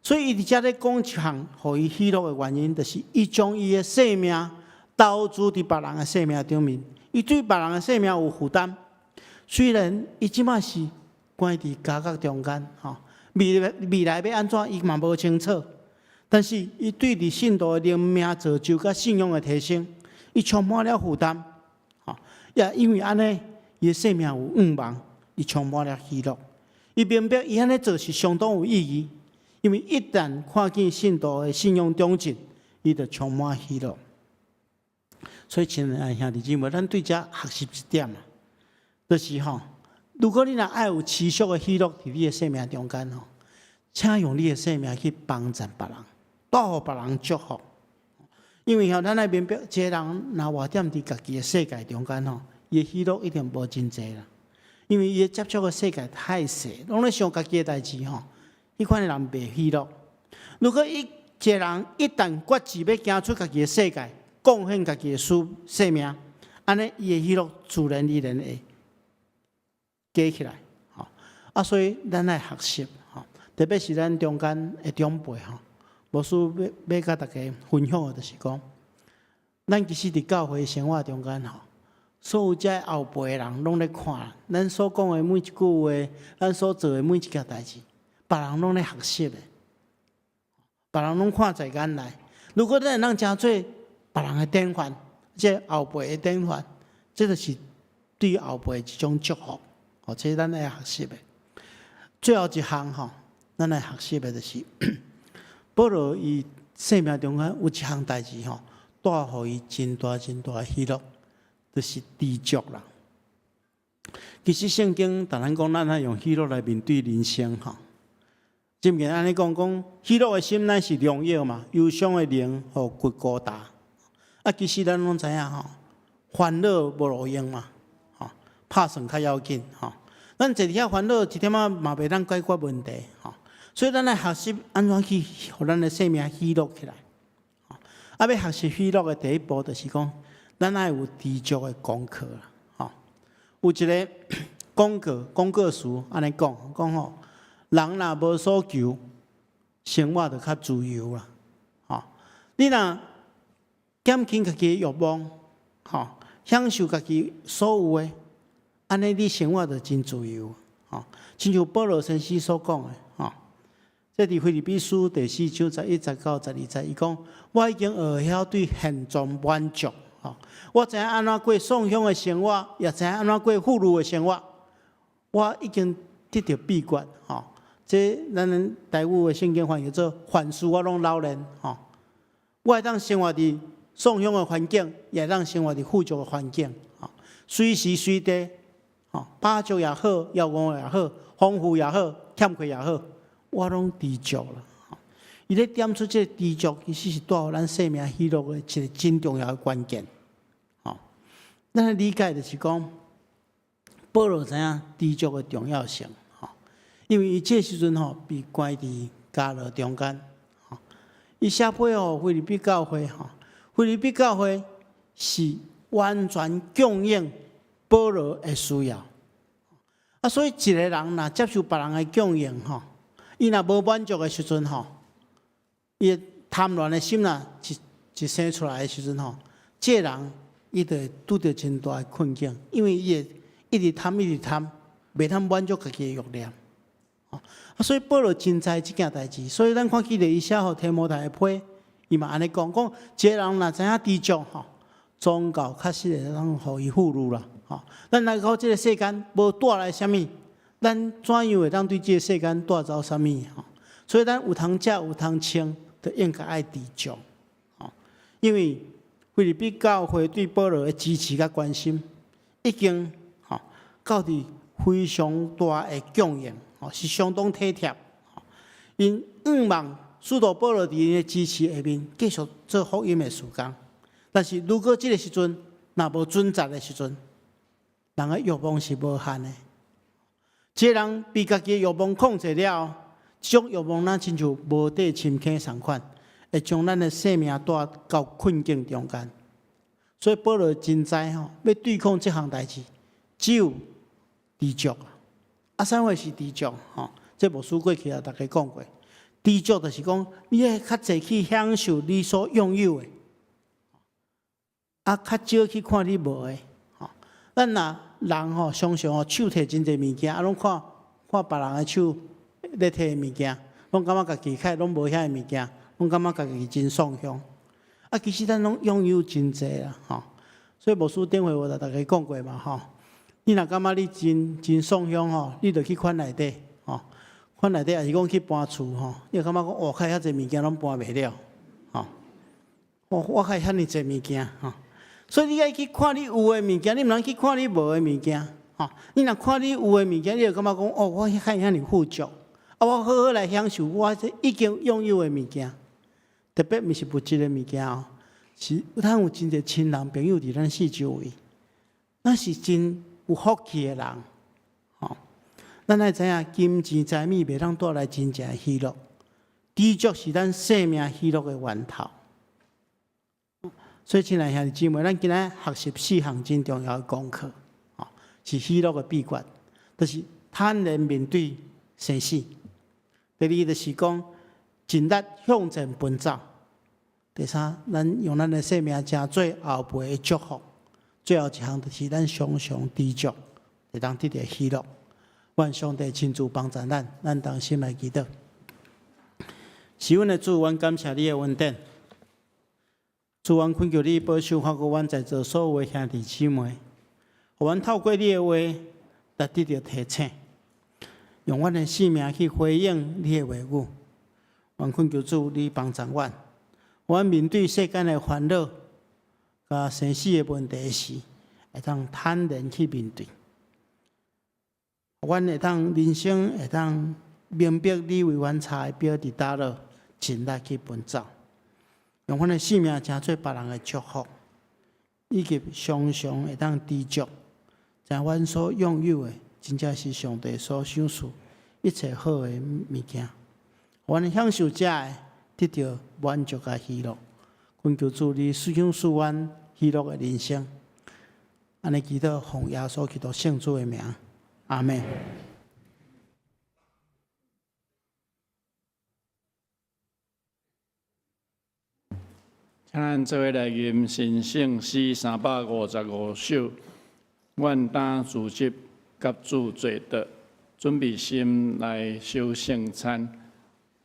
所以伊佇遮咧講一項予伊喜樂的原因，就是伊將伊的生命投資佇別人的生命頂面，伊對別人的生命有負擔。雖然伊這馬是關佇監獄中間，吼，未來欲按怎，伊嘛無清楚。但是伊對佇信徒的靈命造就佮信仰的提升，伊充滿了負擔。吼，也因為按呢，伊的生命有向望，伊充滿了喜樂。伊明白伊按呢做是相當有意義，因為一旦看見信徒的信仰長進，伊就充滿喜樂。所以，親愛的兄弟姊妹，咱對遮學習一點啊，就是吼，如果你若愛有持續的喜樂佇你的生命中間吼，請用你的生命去幫助別人，帶予別人祝福。因為吼，咱愛明白，一个人若活踮佇家己的世界中間吼，伊的喜樂一定無真濟啦。因為伊的接觸的世界太細，攏咧想家己的代誌吼，彼款的人袂喜樂。如果一個人一旦決志欲行出家己的世界，貢獻家己的生命，按呢伊的喜樂自然而然會加起來。吼啊，所以咱愛學習，吼，特別是咱中間的長輩吼，牧師欲佮大家分享的，就是講，咱其實佇教會生活中間吼，所有這後輩的人攏咧看，咱所講的每一句話，咱所做的每一件代誌，別人攏咧學習的，別人攏看在眼內。如果咱會當成做別人的典範，這後輩的典範，這就是對後輩一種祝福。哦，這是咱愛學習的。最後一項吼，咱愛學習的就是保羅伊生命中間有一項代誌吼，帶予伊真大真大的喜樂，就是知足啦。其實聖經逐咱講，咱愛用喜樂來面對人生吼。真毋按呢講講，喜樂的心乃是良藥嘛，憂傷的靈予骨孤焦。啊，其實咱攏知影吼，煩惱無路用嘛，吼，拍算較要緊吼。咱坐佇遐煩惱一點仔嘛袂當解決問題吼。所以咱愛學習按怎去予咱的生命喜樂起來。啊，欲學習喜樂的第一步，就是講，咱愛有知足的功課啦。吼，有一个廣告詞按呢講，講吼，人若無所求，生活就較自由啦。吼，你若減輕家己的欲望，吼，享受家己所有的，按呢你生活就真自由。吼，親像保羅先生所講的，吼，這佇腓立比書第四章十一節到十二節，伊講：我已經學曉對現狀滿足。吼，我知影按怎過喪胸的生活，也知影按怎過富裕的生活。我已經得著秘訣，吼。這咱台語的聖經翻譯做凡事我攏老練，吼。我會當生活佇喪胸的環境，也會當生活佇富足的環境，吼。隨時隨地，吼，飽足也好，枵餓也好，豐富也好，欠缺也好，我攏知足啦。伊咧點出這个知足，其實是帶予咱生命喜樂的一个真重要的關鍵。吼，咱的理解就是講，保羅知影知足的重要性。吼，因為伊這時陣吼被關佇監牢中間。吼，伊寫批予腓立比教會吼，腓立比教會是完全供應保羅的需要。啊，所以一个人若接受別人的供應吼，伊若無滿足的時陣吼，伊貪戀的心若一生出來的時陣吼，這个人伊就會拄著真大的困境，因為伊會一直貪一直貪，袂通滿足家己的欲念。啊，所以保羅真知這件代誌，所以咱看記得伊寫予提摩太的批，伊嘛按呢講，講一个人若知影知足吼，宗教確實會當予伊富裕啦。吼，咱來到這个世間無帶來啥物，咱怎樣會當對這个世間帶走啥物？吼，所以咱有通食有通穿，就應該愛知足。吼，因為腓立比教會對保羅的支持佮關心，已經吼到佇非常大的供應，吼是相當體貼。𪜶向望使徒保羅佇𪜶的支持下面繼續做福音的事工。但是如果這个時陣若無準則的時陣，人的欲望是無限的。這个人被家己的欲望控制了後，這種欲望若親像無底深坑仝款，會將咱的生命帶到困境中間。所以保羅真知吼，欲對抗這項代誌，只有知足。啊，啥物是知足？吼，這牧師過去也逐家講過。知足就是講，你愛較濟去享受你所擁有的，啊，較少去看你無的。吼，咱若人吼，常常吼手提真濟物件，啊，攏看看別人的手咧提的物件，攏感覺家己較攏無遐个物件，攏感覺家己真喪胸。啊，其實咱攏擁有真濟啦，吼。所以牧師頂回有共大家講過嘛，吼。你若感覺你真真喪胸吼，你就去款內底，吼，款內底抑是講去搬厝吼，你會感覺講，哇，較遐濟物件攏搬袂了，吼。我較遐爾濟物件，吼。所以你愛去看你有的物件，你毋通去看你無的物件，吼。你若看你有的物件，你就感覺講，哦，我較遐爾富足，啊，我好好來享受我這已經擁有的物件，特別毋是物質的物件哦，是咱有真濟親人朋友佇咱四周圍，咱是真有福氣的人，吼。咱愛知影金錢財物袂當帶來真正的喜樂，知足是咱生命喜樂的源頭。所以，親愛兄弟姊妹，咱今仔學習四項真重要的功課，吼，是喜樂的秘訣，就是坦然面對生死。第二，就是講盡力向前奔走。第三，咱用咱的生命成做後輩的祝福。最後一項就是咱常常知足，會當得著喜樂。願上帝親自幫助咱，咱同心來祈禱。是阮的主，阮感謝你的恩典。主，阮懇求你保守看顧阮在座所有的兄弟姊妹，予阮透過你的話來得著提醒，用阮的生命去回應你的話語。阮懇求主，你幫助阮，阮面對世間的煩惱、佮生死的問題時，會當坦然去面對。阮會當人生會當明白你為阮查的表佇佗落盡力去奔走，用阮的性命成做別人的祝福，以及常常會當知足，知影阮所擁有的，真正是上帝所賞賜一切好的物件。阮享受這的，得著滿足佮喜樂。懇求主你賞賜阮喜樂的人生。按呢祈禱，奉耶穌基督聖主的名，阿們。請咱做伙來吟神聖詩355首，願擔自責佮主做桌，準備心來守聖餐。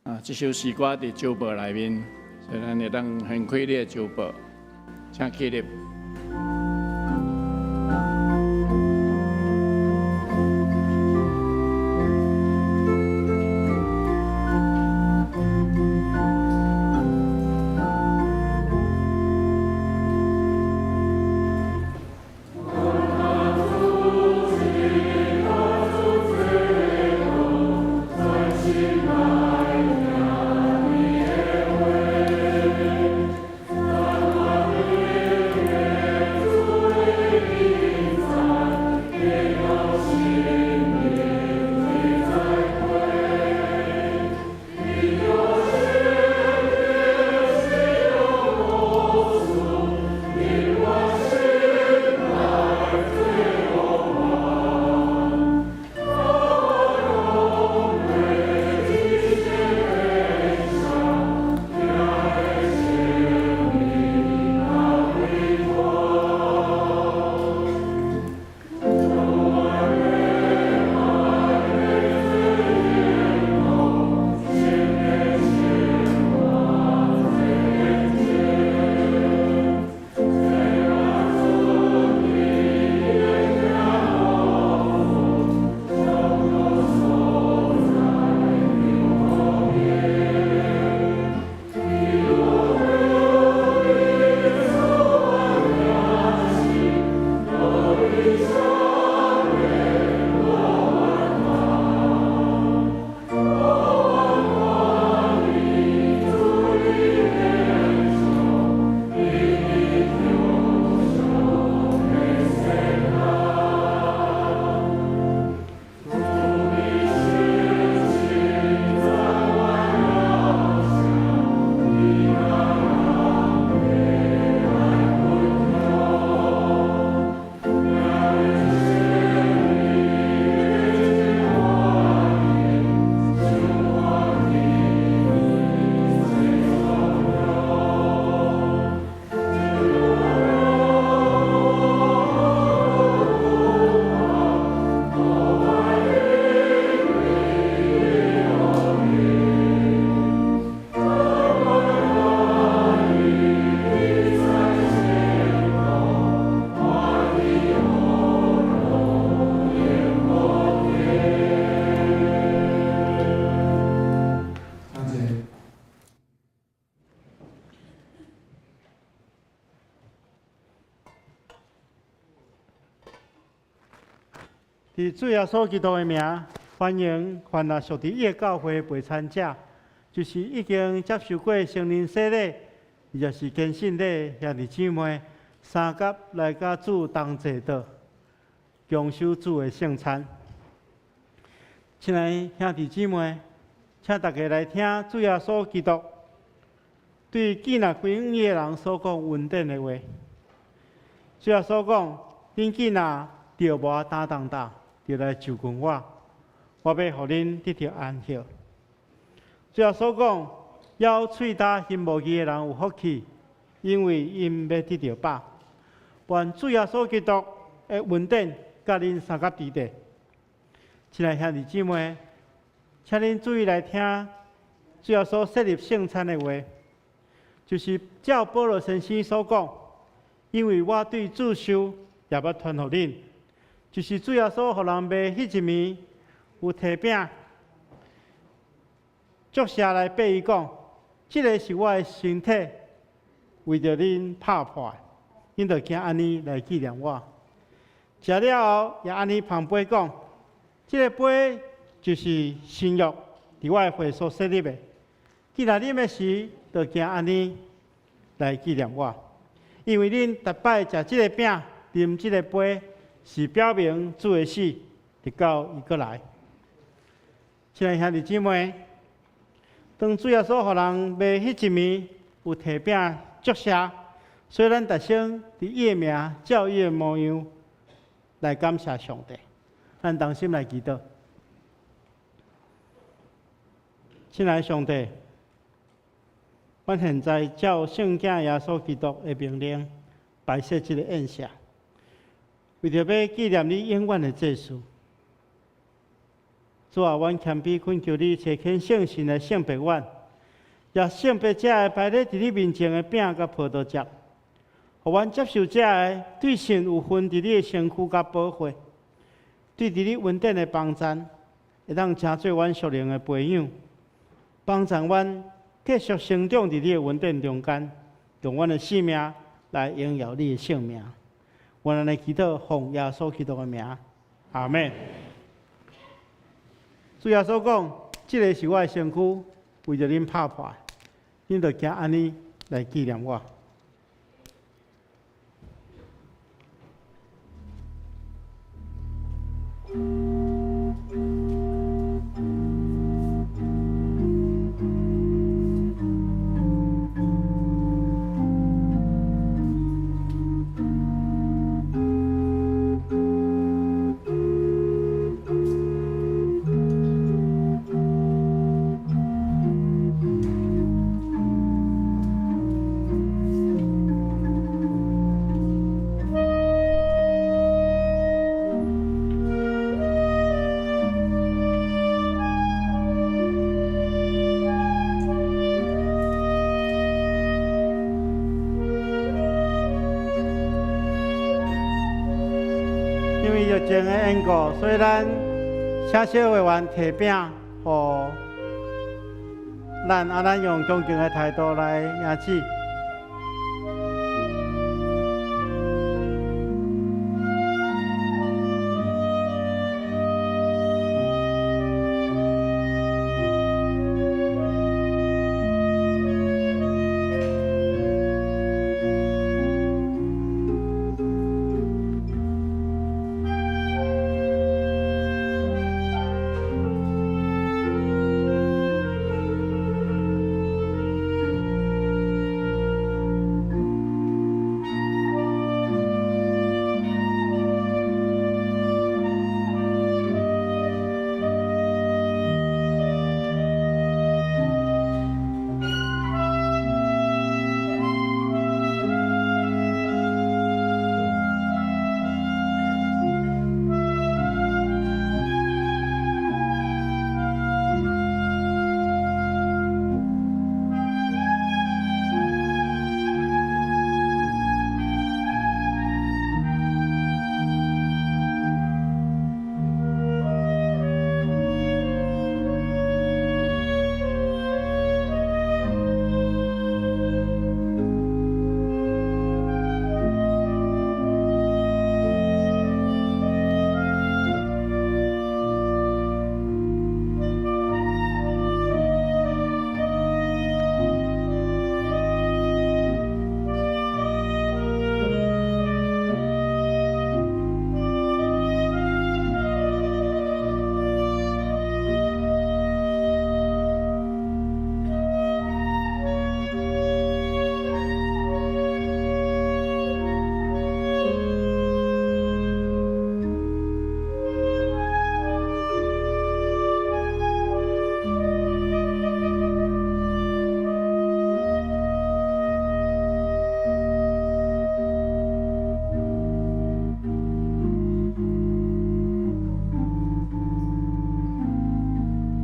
啊，這首詩歌佇周報內面，所以咱會當掀開你的周報，請起立。佇主耶穌基督的名，歡迎凡若屬佇伊的教會陪餐者，就是已經接受過聖靈洗禮，抑是堅信禮兄弟姊妹，相佮來佮主同坐桌，共守主的聖餐。親愛兄弟姊妹，請大家來聽主耶穌基督對見若歸向伊的人所講恩典的話。主耶穌講：恁囝若著無擔重擔，就來就近我，我欲予恁得著安息。主耶穌講：枵喙焦心無義的人有福氣，因為𪜶欲得著飽。願主耶穌基督的恩典佮恁相佮佇咧。親愛兄弟姊妹，請恁注意來聽主耶穌設立聖餐的話，就是照保羅先生所講，因為我對主受，也捌傳予恁，就是主耶穌予人賣彼一暝，有提餅，祝謝來擘伊講，這个是我的身體，為著恁拍破的，恁著行按呢來紀念我。食了後，也按呢捧杯講。這个杯就是新約，佇我的血所設立的。既然啉的時，就行按呢來紀念我。因為恁逐擺食這个餅、啉這个杯，是表明主的死，直到伊閣來。親愛兄弟姊妹，當主耶穌予人賣彼一暝，有提餅祝謝，所以咱逐聲佇伊的名，照伊的模樣來感謝上帝。咱同心來祈禱。親愛的上帝，阮現在照聖子耶穌基督的命令，擺設這个宴席，為著欲紀念你永遠的祭司。主啊，阮謙卑懇求你，差遣聖神來聖別阮，也聖別這个擺咧佇你面前的餅佮葡萄汁，予阮接受這个對神有份佇你的身軀佮寶血，對佇你恩典的幫贊，會當成做阮屬靈的培養，幫助阮繼續成長佇你的恩典中間，用阮的生命來榮耀你的聖名。阮按呢祈禱，奉耶穌基督的名，阿們。主耶穌講：這个是我的身軀，為著恁拍破，恁著行按呢來紀念我。因為疫情的緣故，所以咱請小會員提餅，予咱啊，咱用恭敬的態度來迎主。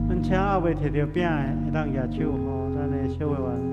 阮請猶未提著餅的，會當舉手，予咱的小會員。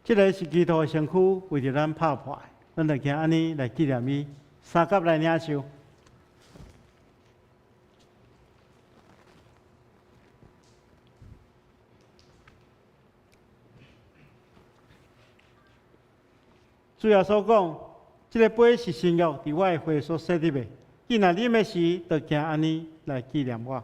這个是基督的身軀，為著咱拍破的，咱就行按呢來紀念伊，相佮來領受。主耶穌講：這个杯是新約，佇我的血所設立的。汝若啉的時，就行按呢來紀念我。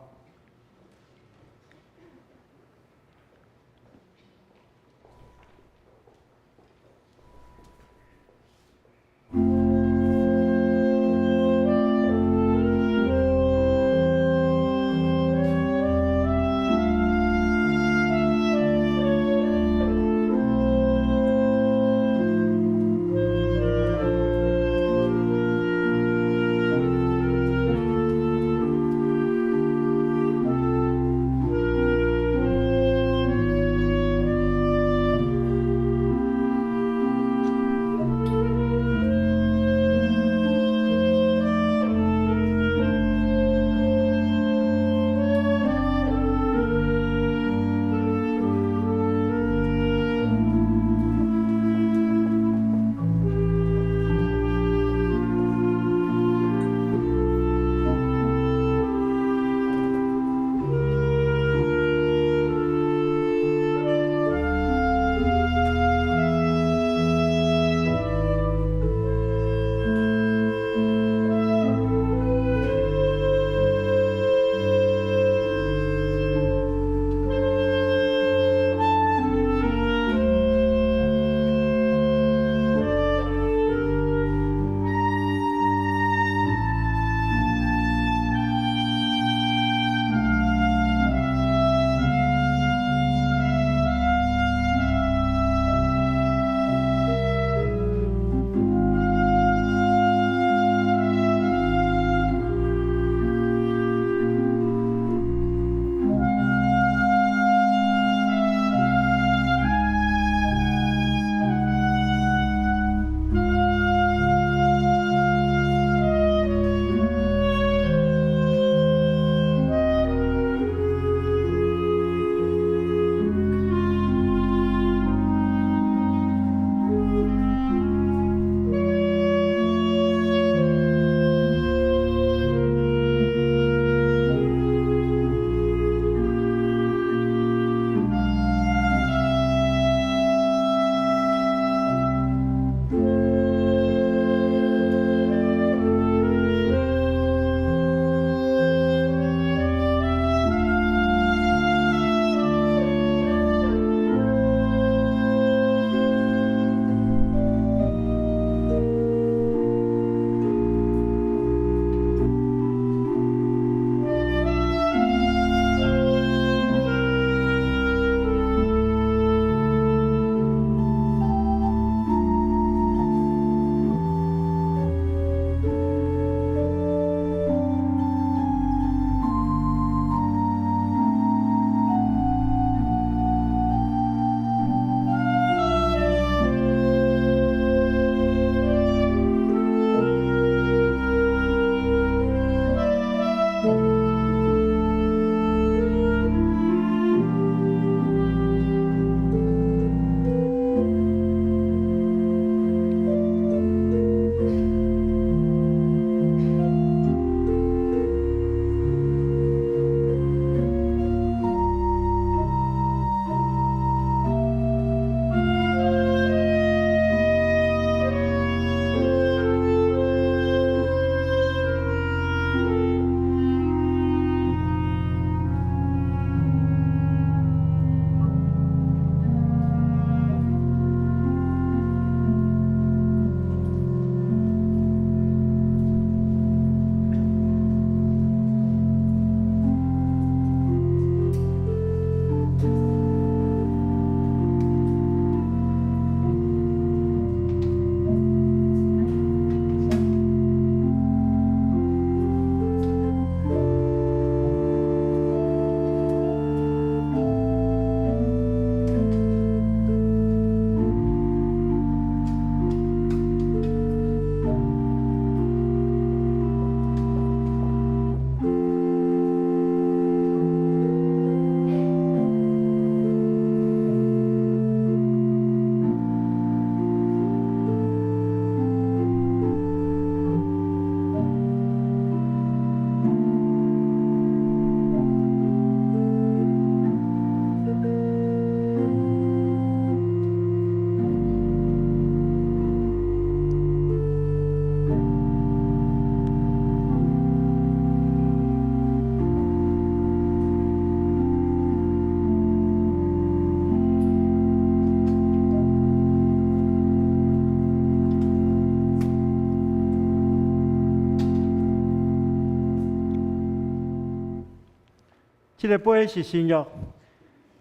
這个杯是新約，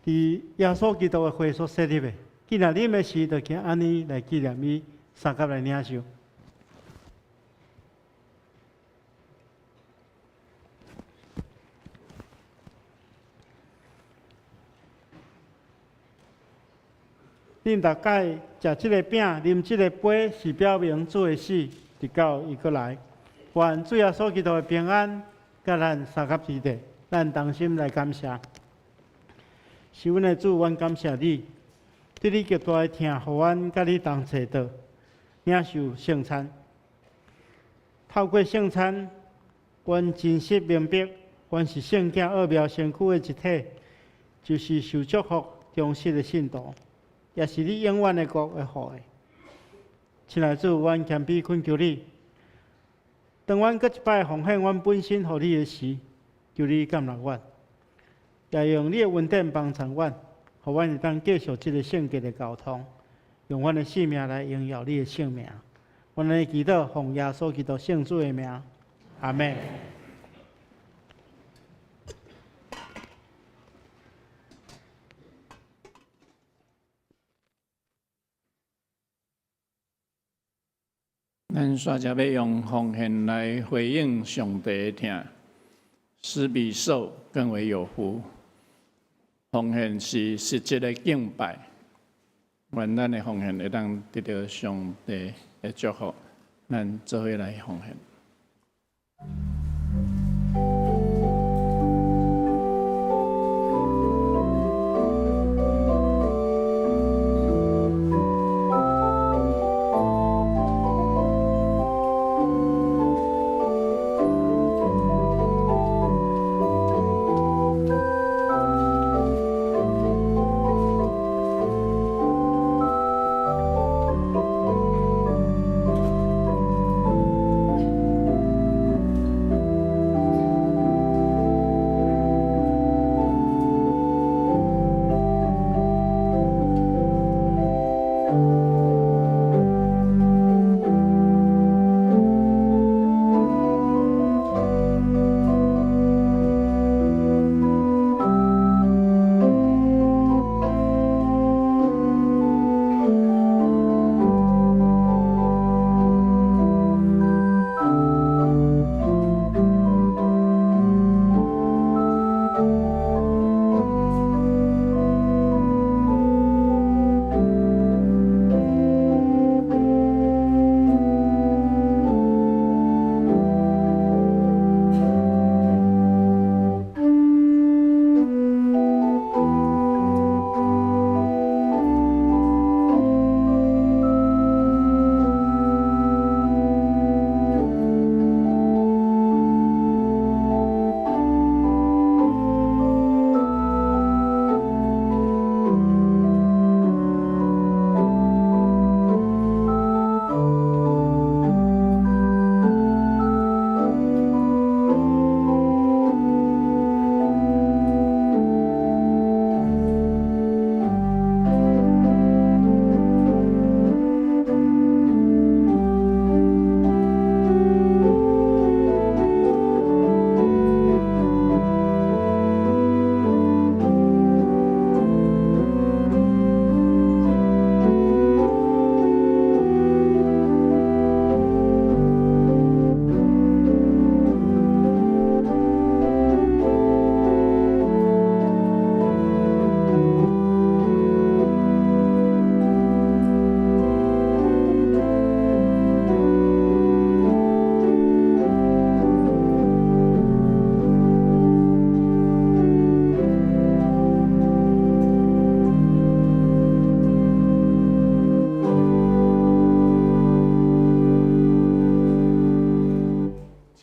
佇耶穌基督的血所設立的。既然啉的時，就經按呢來紀念伊，相佮來領受。恁逐擺食這个餅、啉這个杯，是表明主的死，直到伊閣來。願主耶穌基督的平安，佮咱相佮佇咧，咱同心來感謝。是阮的主，阮感謝你，對你極大的疼，予阮佮你同齊桌，領受聖餐。透過聖餐，阮真實明白，阮是聖潔奧妙身軀的一體，就是受祝福忠實的信徒，也是你永遠的國的後裔。親愛的主，阮謙卑懇求你，當阮閣一擺奉獻阮本身予你的時，求你接納阮，也用你的恩典幫助阮，予阮會當繼續這个聖潔的交通，用阮的性命來榮耀你的聖名。阮來祈禱，奉耶穌基督聖子的名，阿們。咱煞才欲用奉獻來回應上帝的疼，施比受更為有福。奉獻是實質的敬拜，願咱的奉獻會當得著上帝的祝福，咱做伙來奉獻。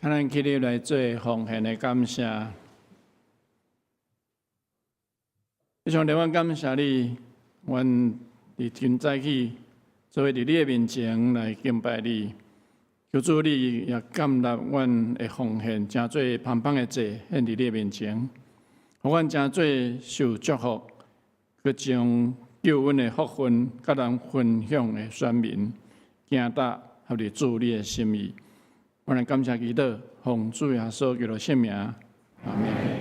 請咱起立來做奉獻的感謝。上帝，阮感謝你，阮佇今早起做伙佇你的面前來敬拜你。求主你也接納阮的奉獻，成做芳芳的祭獻佇你的面前，予阮成做受祝福，閣將救恩的福分佮人分享的選民，行踏合佇主你的心意。阮來感謝祈禱，奉主耶穌基督聖名，阿們。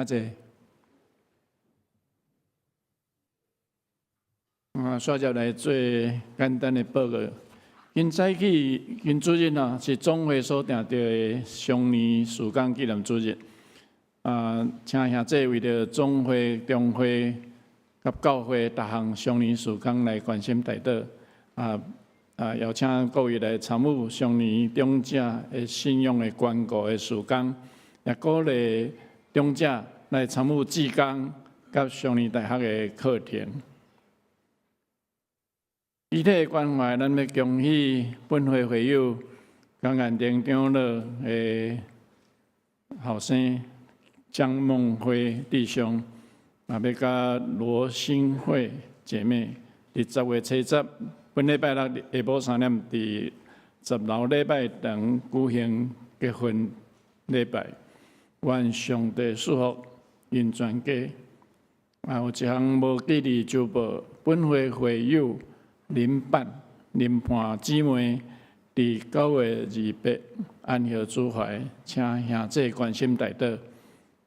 請坐。啊，煞接來做簡單的報告。今早起，今主日啊，是總會所訂的雙年事工紀念主日。啊，請兄弟為著總會、中會佮教會逐項雙年事工來關心代禱。啊，邀請各位來參與雙年長者的信仰的關顧的事工，也鼓勵長者來參與志工佮雙年大學的課程。具體的關懷，咱欲恭喜本會會友江岸頂長老的後生江夢輝弟兄，也欲佮羅新慧姐妹，佇10月初10，本禮拜六下晡3點，佇10樓禮拜堂舉行結婚禮拜，願上帝賜福𪜶全家。也有一項無記佇週報，本會會友林伴林伴姊妹，佇9月28安息主懷，請兄弟關心代禱，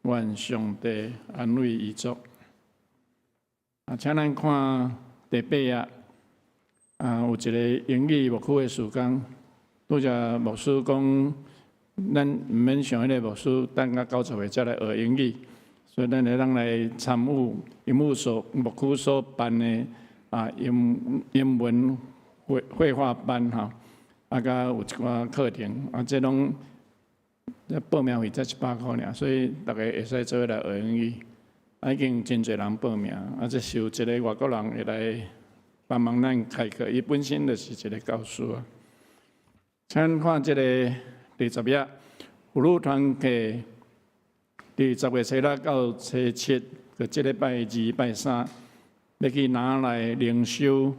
願上帝安慰遺族。啊，請咱看第八頁，啊，有一个英語牧區的事工，拄才牧師講，咱毋免像彼个牧師等到90歲才來學英語，所以咱會當來參與英語所牧區所辦的啊英文會話班吼，啊，佮有一寡課程，啊，這攏這報名費才100箍爾，所以逐家會使做伙來學英語。啊，已經真濟人報名，啊，這是有一个外國人會來幫忙咱開課，伊本身就是一个教師啊。請看這个第10頁，婦女團契佇10月初6到初七，就這禮拜二、拜三，欲去拿來靈修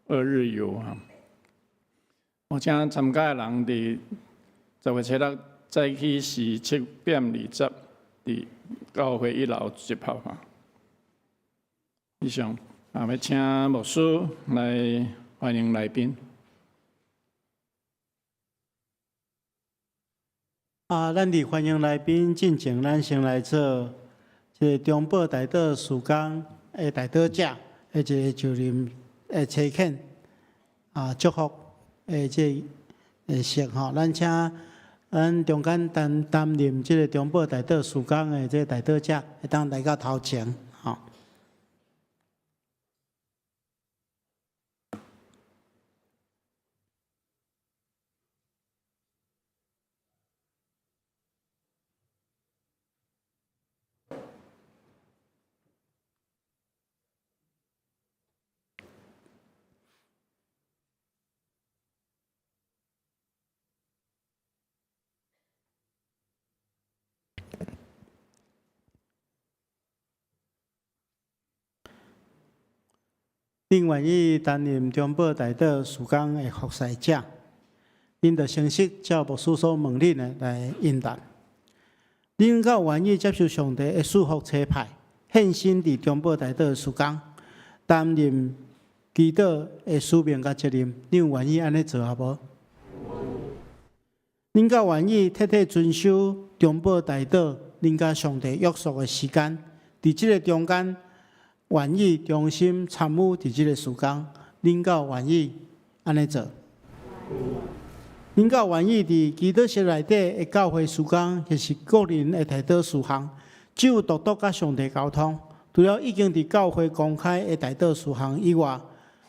二日遊啊！我請參加的人佇10月初6早起是7點20，佇教會一樓集合哈。以上啊，欲請牧師來歡迎來賓。啊，咱佇歡迎來賓進前，咱先來做這個中保代禱事工的代禱者，的一个就任的差遣啊，祝福的這個儀式吼。咱請咱中間擔任這個中保代禱事工的這個代禱者，會當來到頭前吼。恁願意擔任中保代禱事工的服侍者，恁著誠實照牧師所問恁的來應答。恁敢有願意接受上帝的賜福差派，獻身佇中保代禱的事工，擔任祈禱的使命佮責任？恁有願意按呢做啊無？恁敢願意徹底遵守中保代禱恁佮上帝約束的時間？佇這个中間，願意忠心參與佇這个事工，恁敢有願意按呢做？恁敢有願意佇祈禱室內底的教會事工，或是個人的代禱事項，只有獨獨佮上帝溝通。除了已經佇教會公開的代禱事項以外，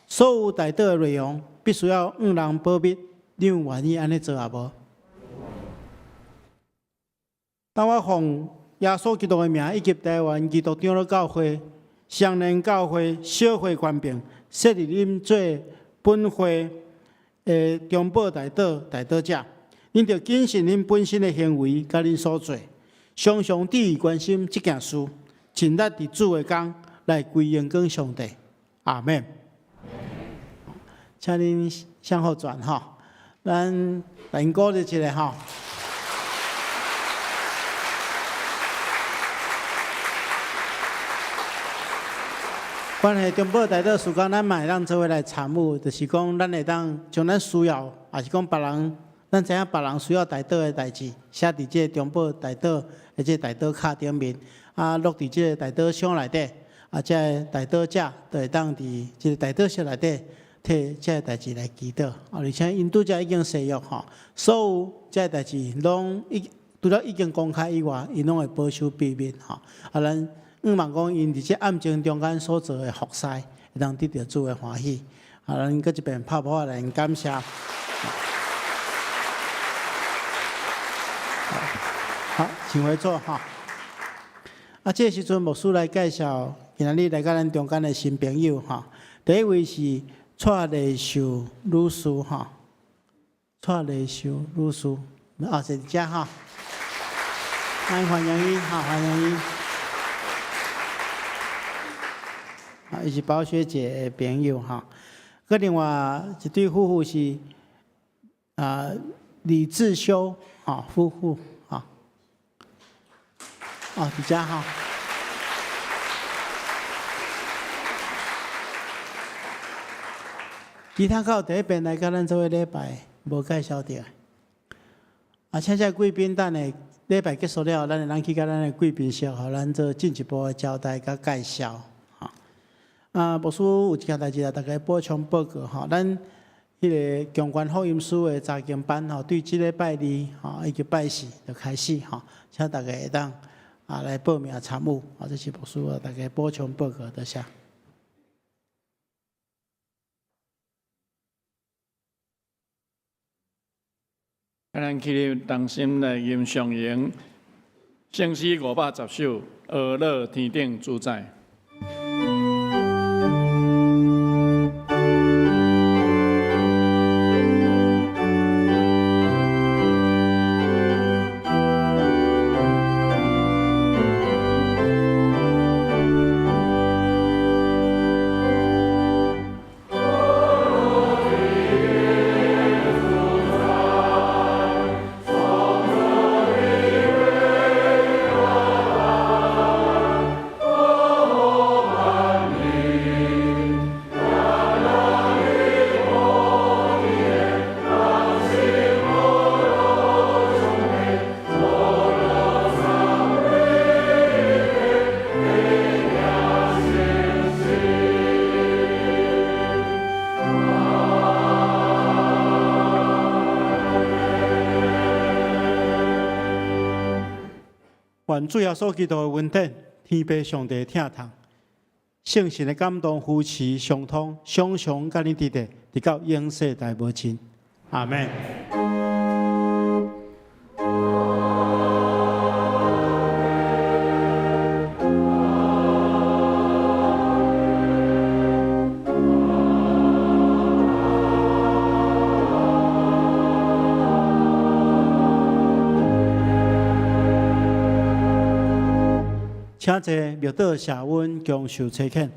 所有代禱的內容必須要向人保密。恁有願意按呢做啊無？當我奉耶穌基督的名，以及台灣基督長老教會、雙連教會小會權柄，設立恁做本會的中保代禱代禱者，恁著謹慎恁本身的行為，佮恁所做，常常注意關心這件事，盡力佇主的工來歸榮光上帝。阿們。請恁向後轉吼，咱來鼓勵一下吼。關係中保代禱事工，咱嘛會當做伙來參與，就是講咱會當將咱需要，抑是講別人，咱知影別人需要代禱的代誌，寫佇這個中保代禱的這個代禱卡頂面。啊，落佇這個代禱箱內底，啊，這个代禱者就會當佇這個代禱室內底替這个代誌來祈禱。啊，而且𪜶拄才已經誓約吼，所有這个代誌攏已除了已經公開以外，𪜶攏會保守秘密吼。啊，咱向望講，𪜶佇這暗靜中間所做的服侍，會當得著主的歡喜。啊，咱閣一遍拍噗仔來感謝。好，請回座哈。啊，這個時陣牧師來介紹今仔日來佮咱中間的新朋友哈。第一位是蔡麗秀女士哈，蔡麗秀女士，啊，坐佇遮哈。咱歡迎伊，哈，歡迎伊。啊，伊是寶雪姐的朋友哈。閣另外一對夫婦是啊李志修哈夫婦哈。哦，佇遮哈。其他閣有第一遍來佮咱做伙禮拜，無介紹著。啊，請這貴賓等下禮拜結束了，咱會當去佮咱的貴賓室，予咱做進一步的交代佮介紹。哈，啊，牧師有一件代誌來，大家補充報告吼。咱彼个強權福音書的查經班吼，對這禮拜二吼以及拜四就開始吼，請大家會當啊來報名參與。啊，這是牧師大家補充報告，多謝。咱起立同心來吟誦詠聖詩510首，呵咾天頂主宰。願主耶穌基督的恩典，天父上帝的疼痛，聖神的感動扶持相通，常常佮恁佇咧，直到永世代無盡。阿們。請坐，默禱謝恩，共受差遣。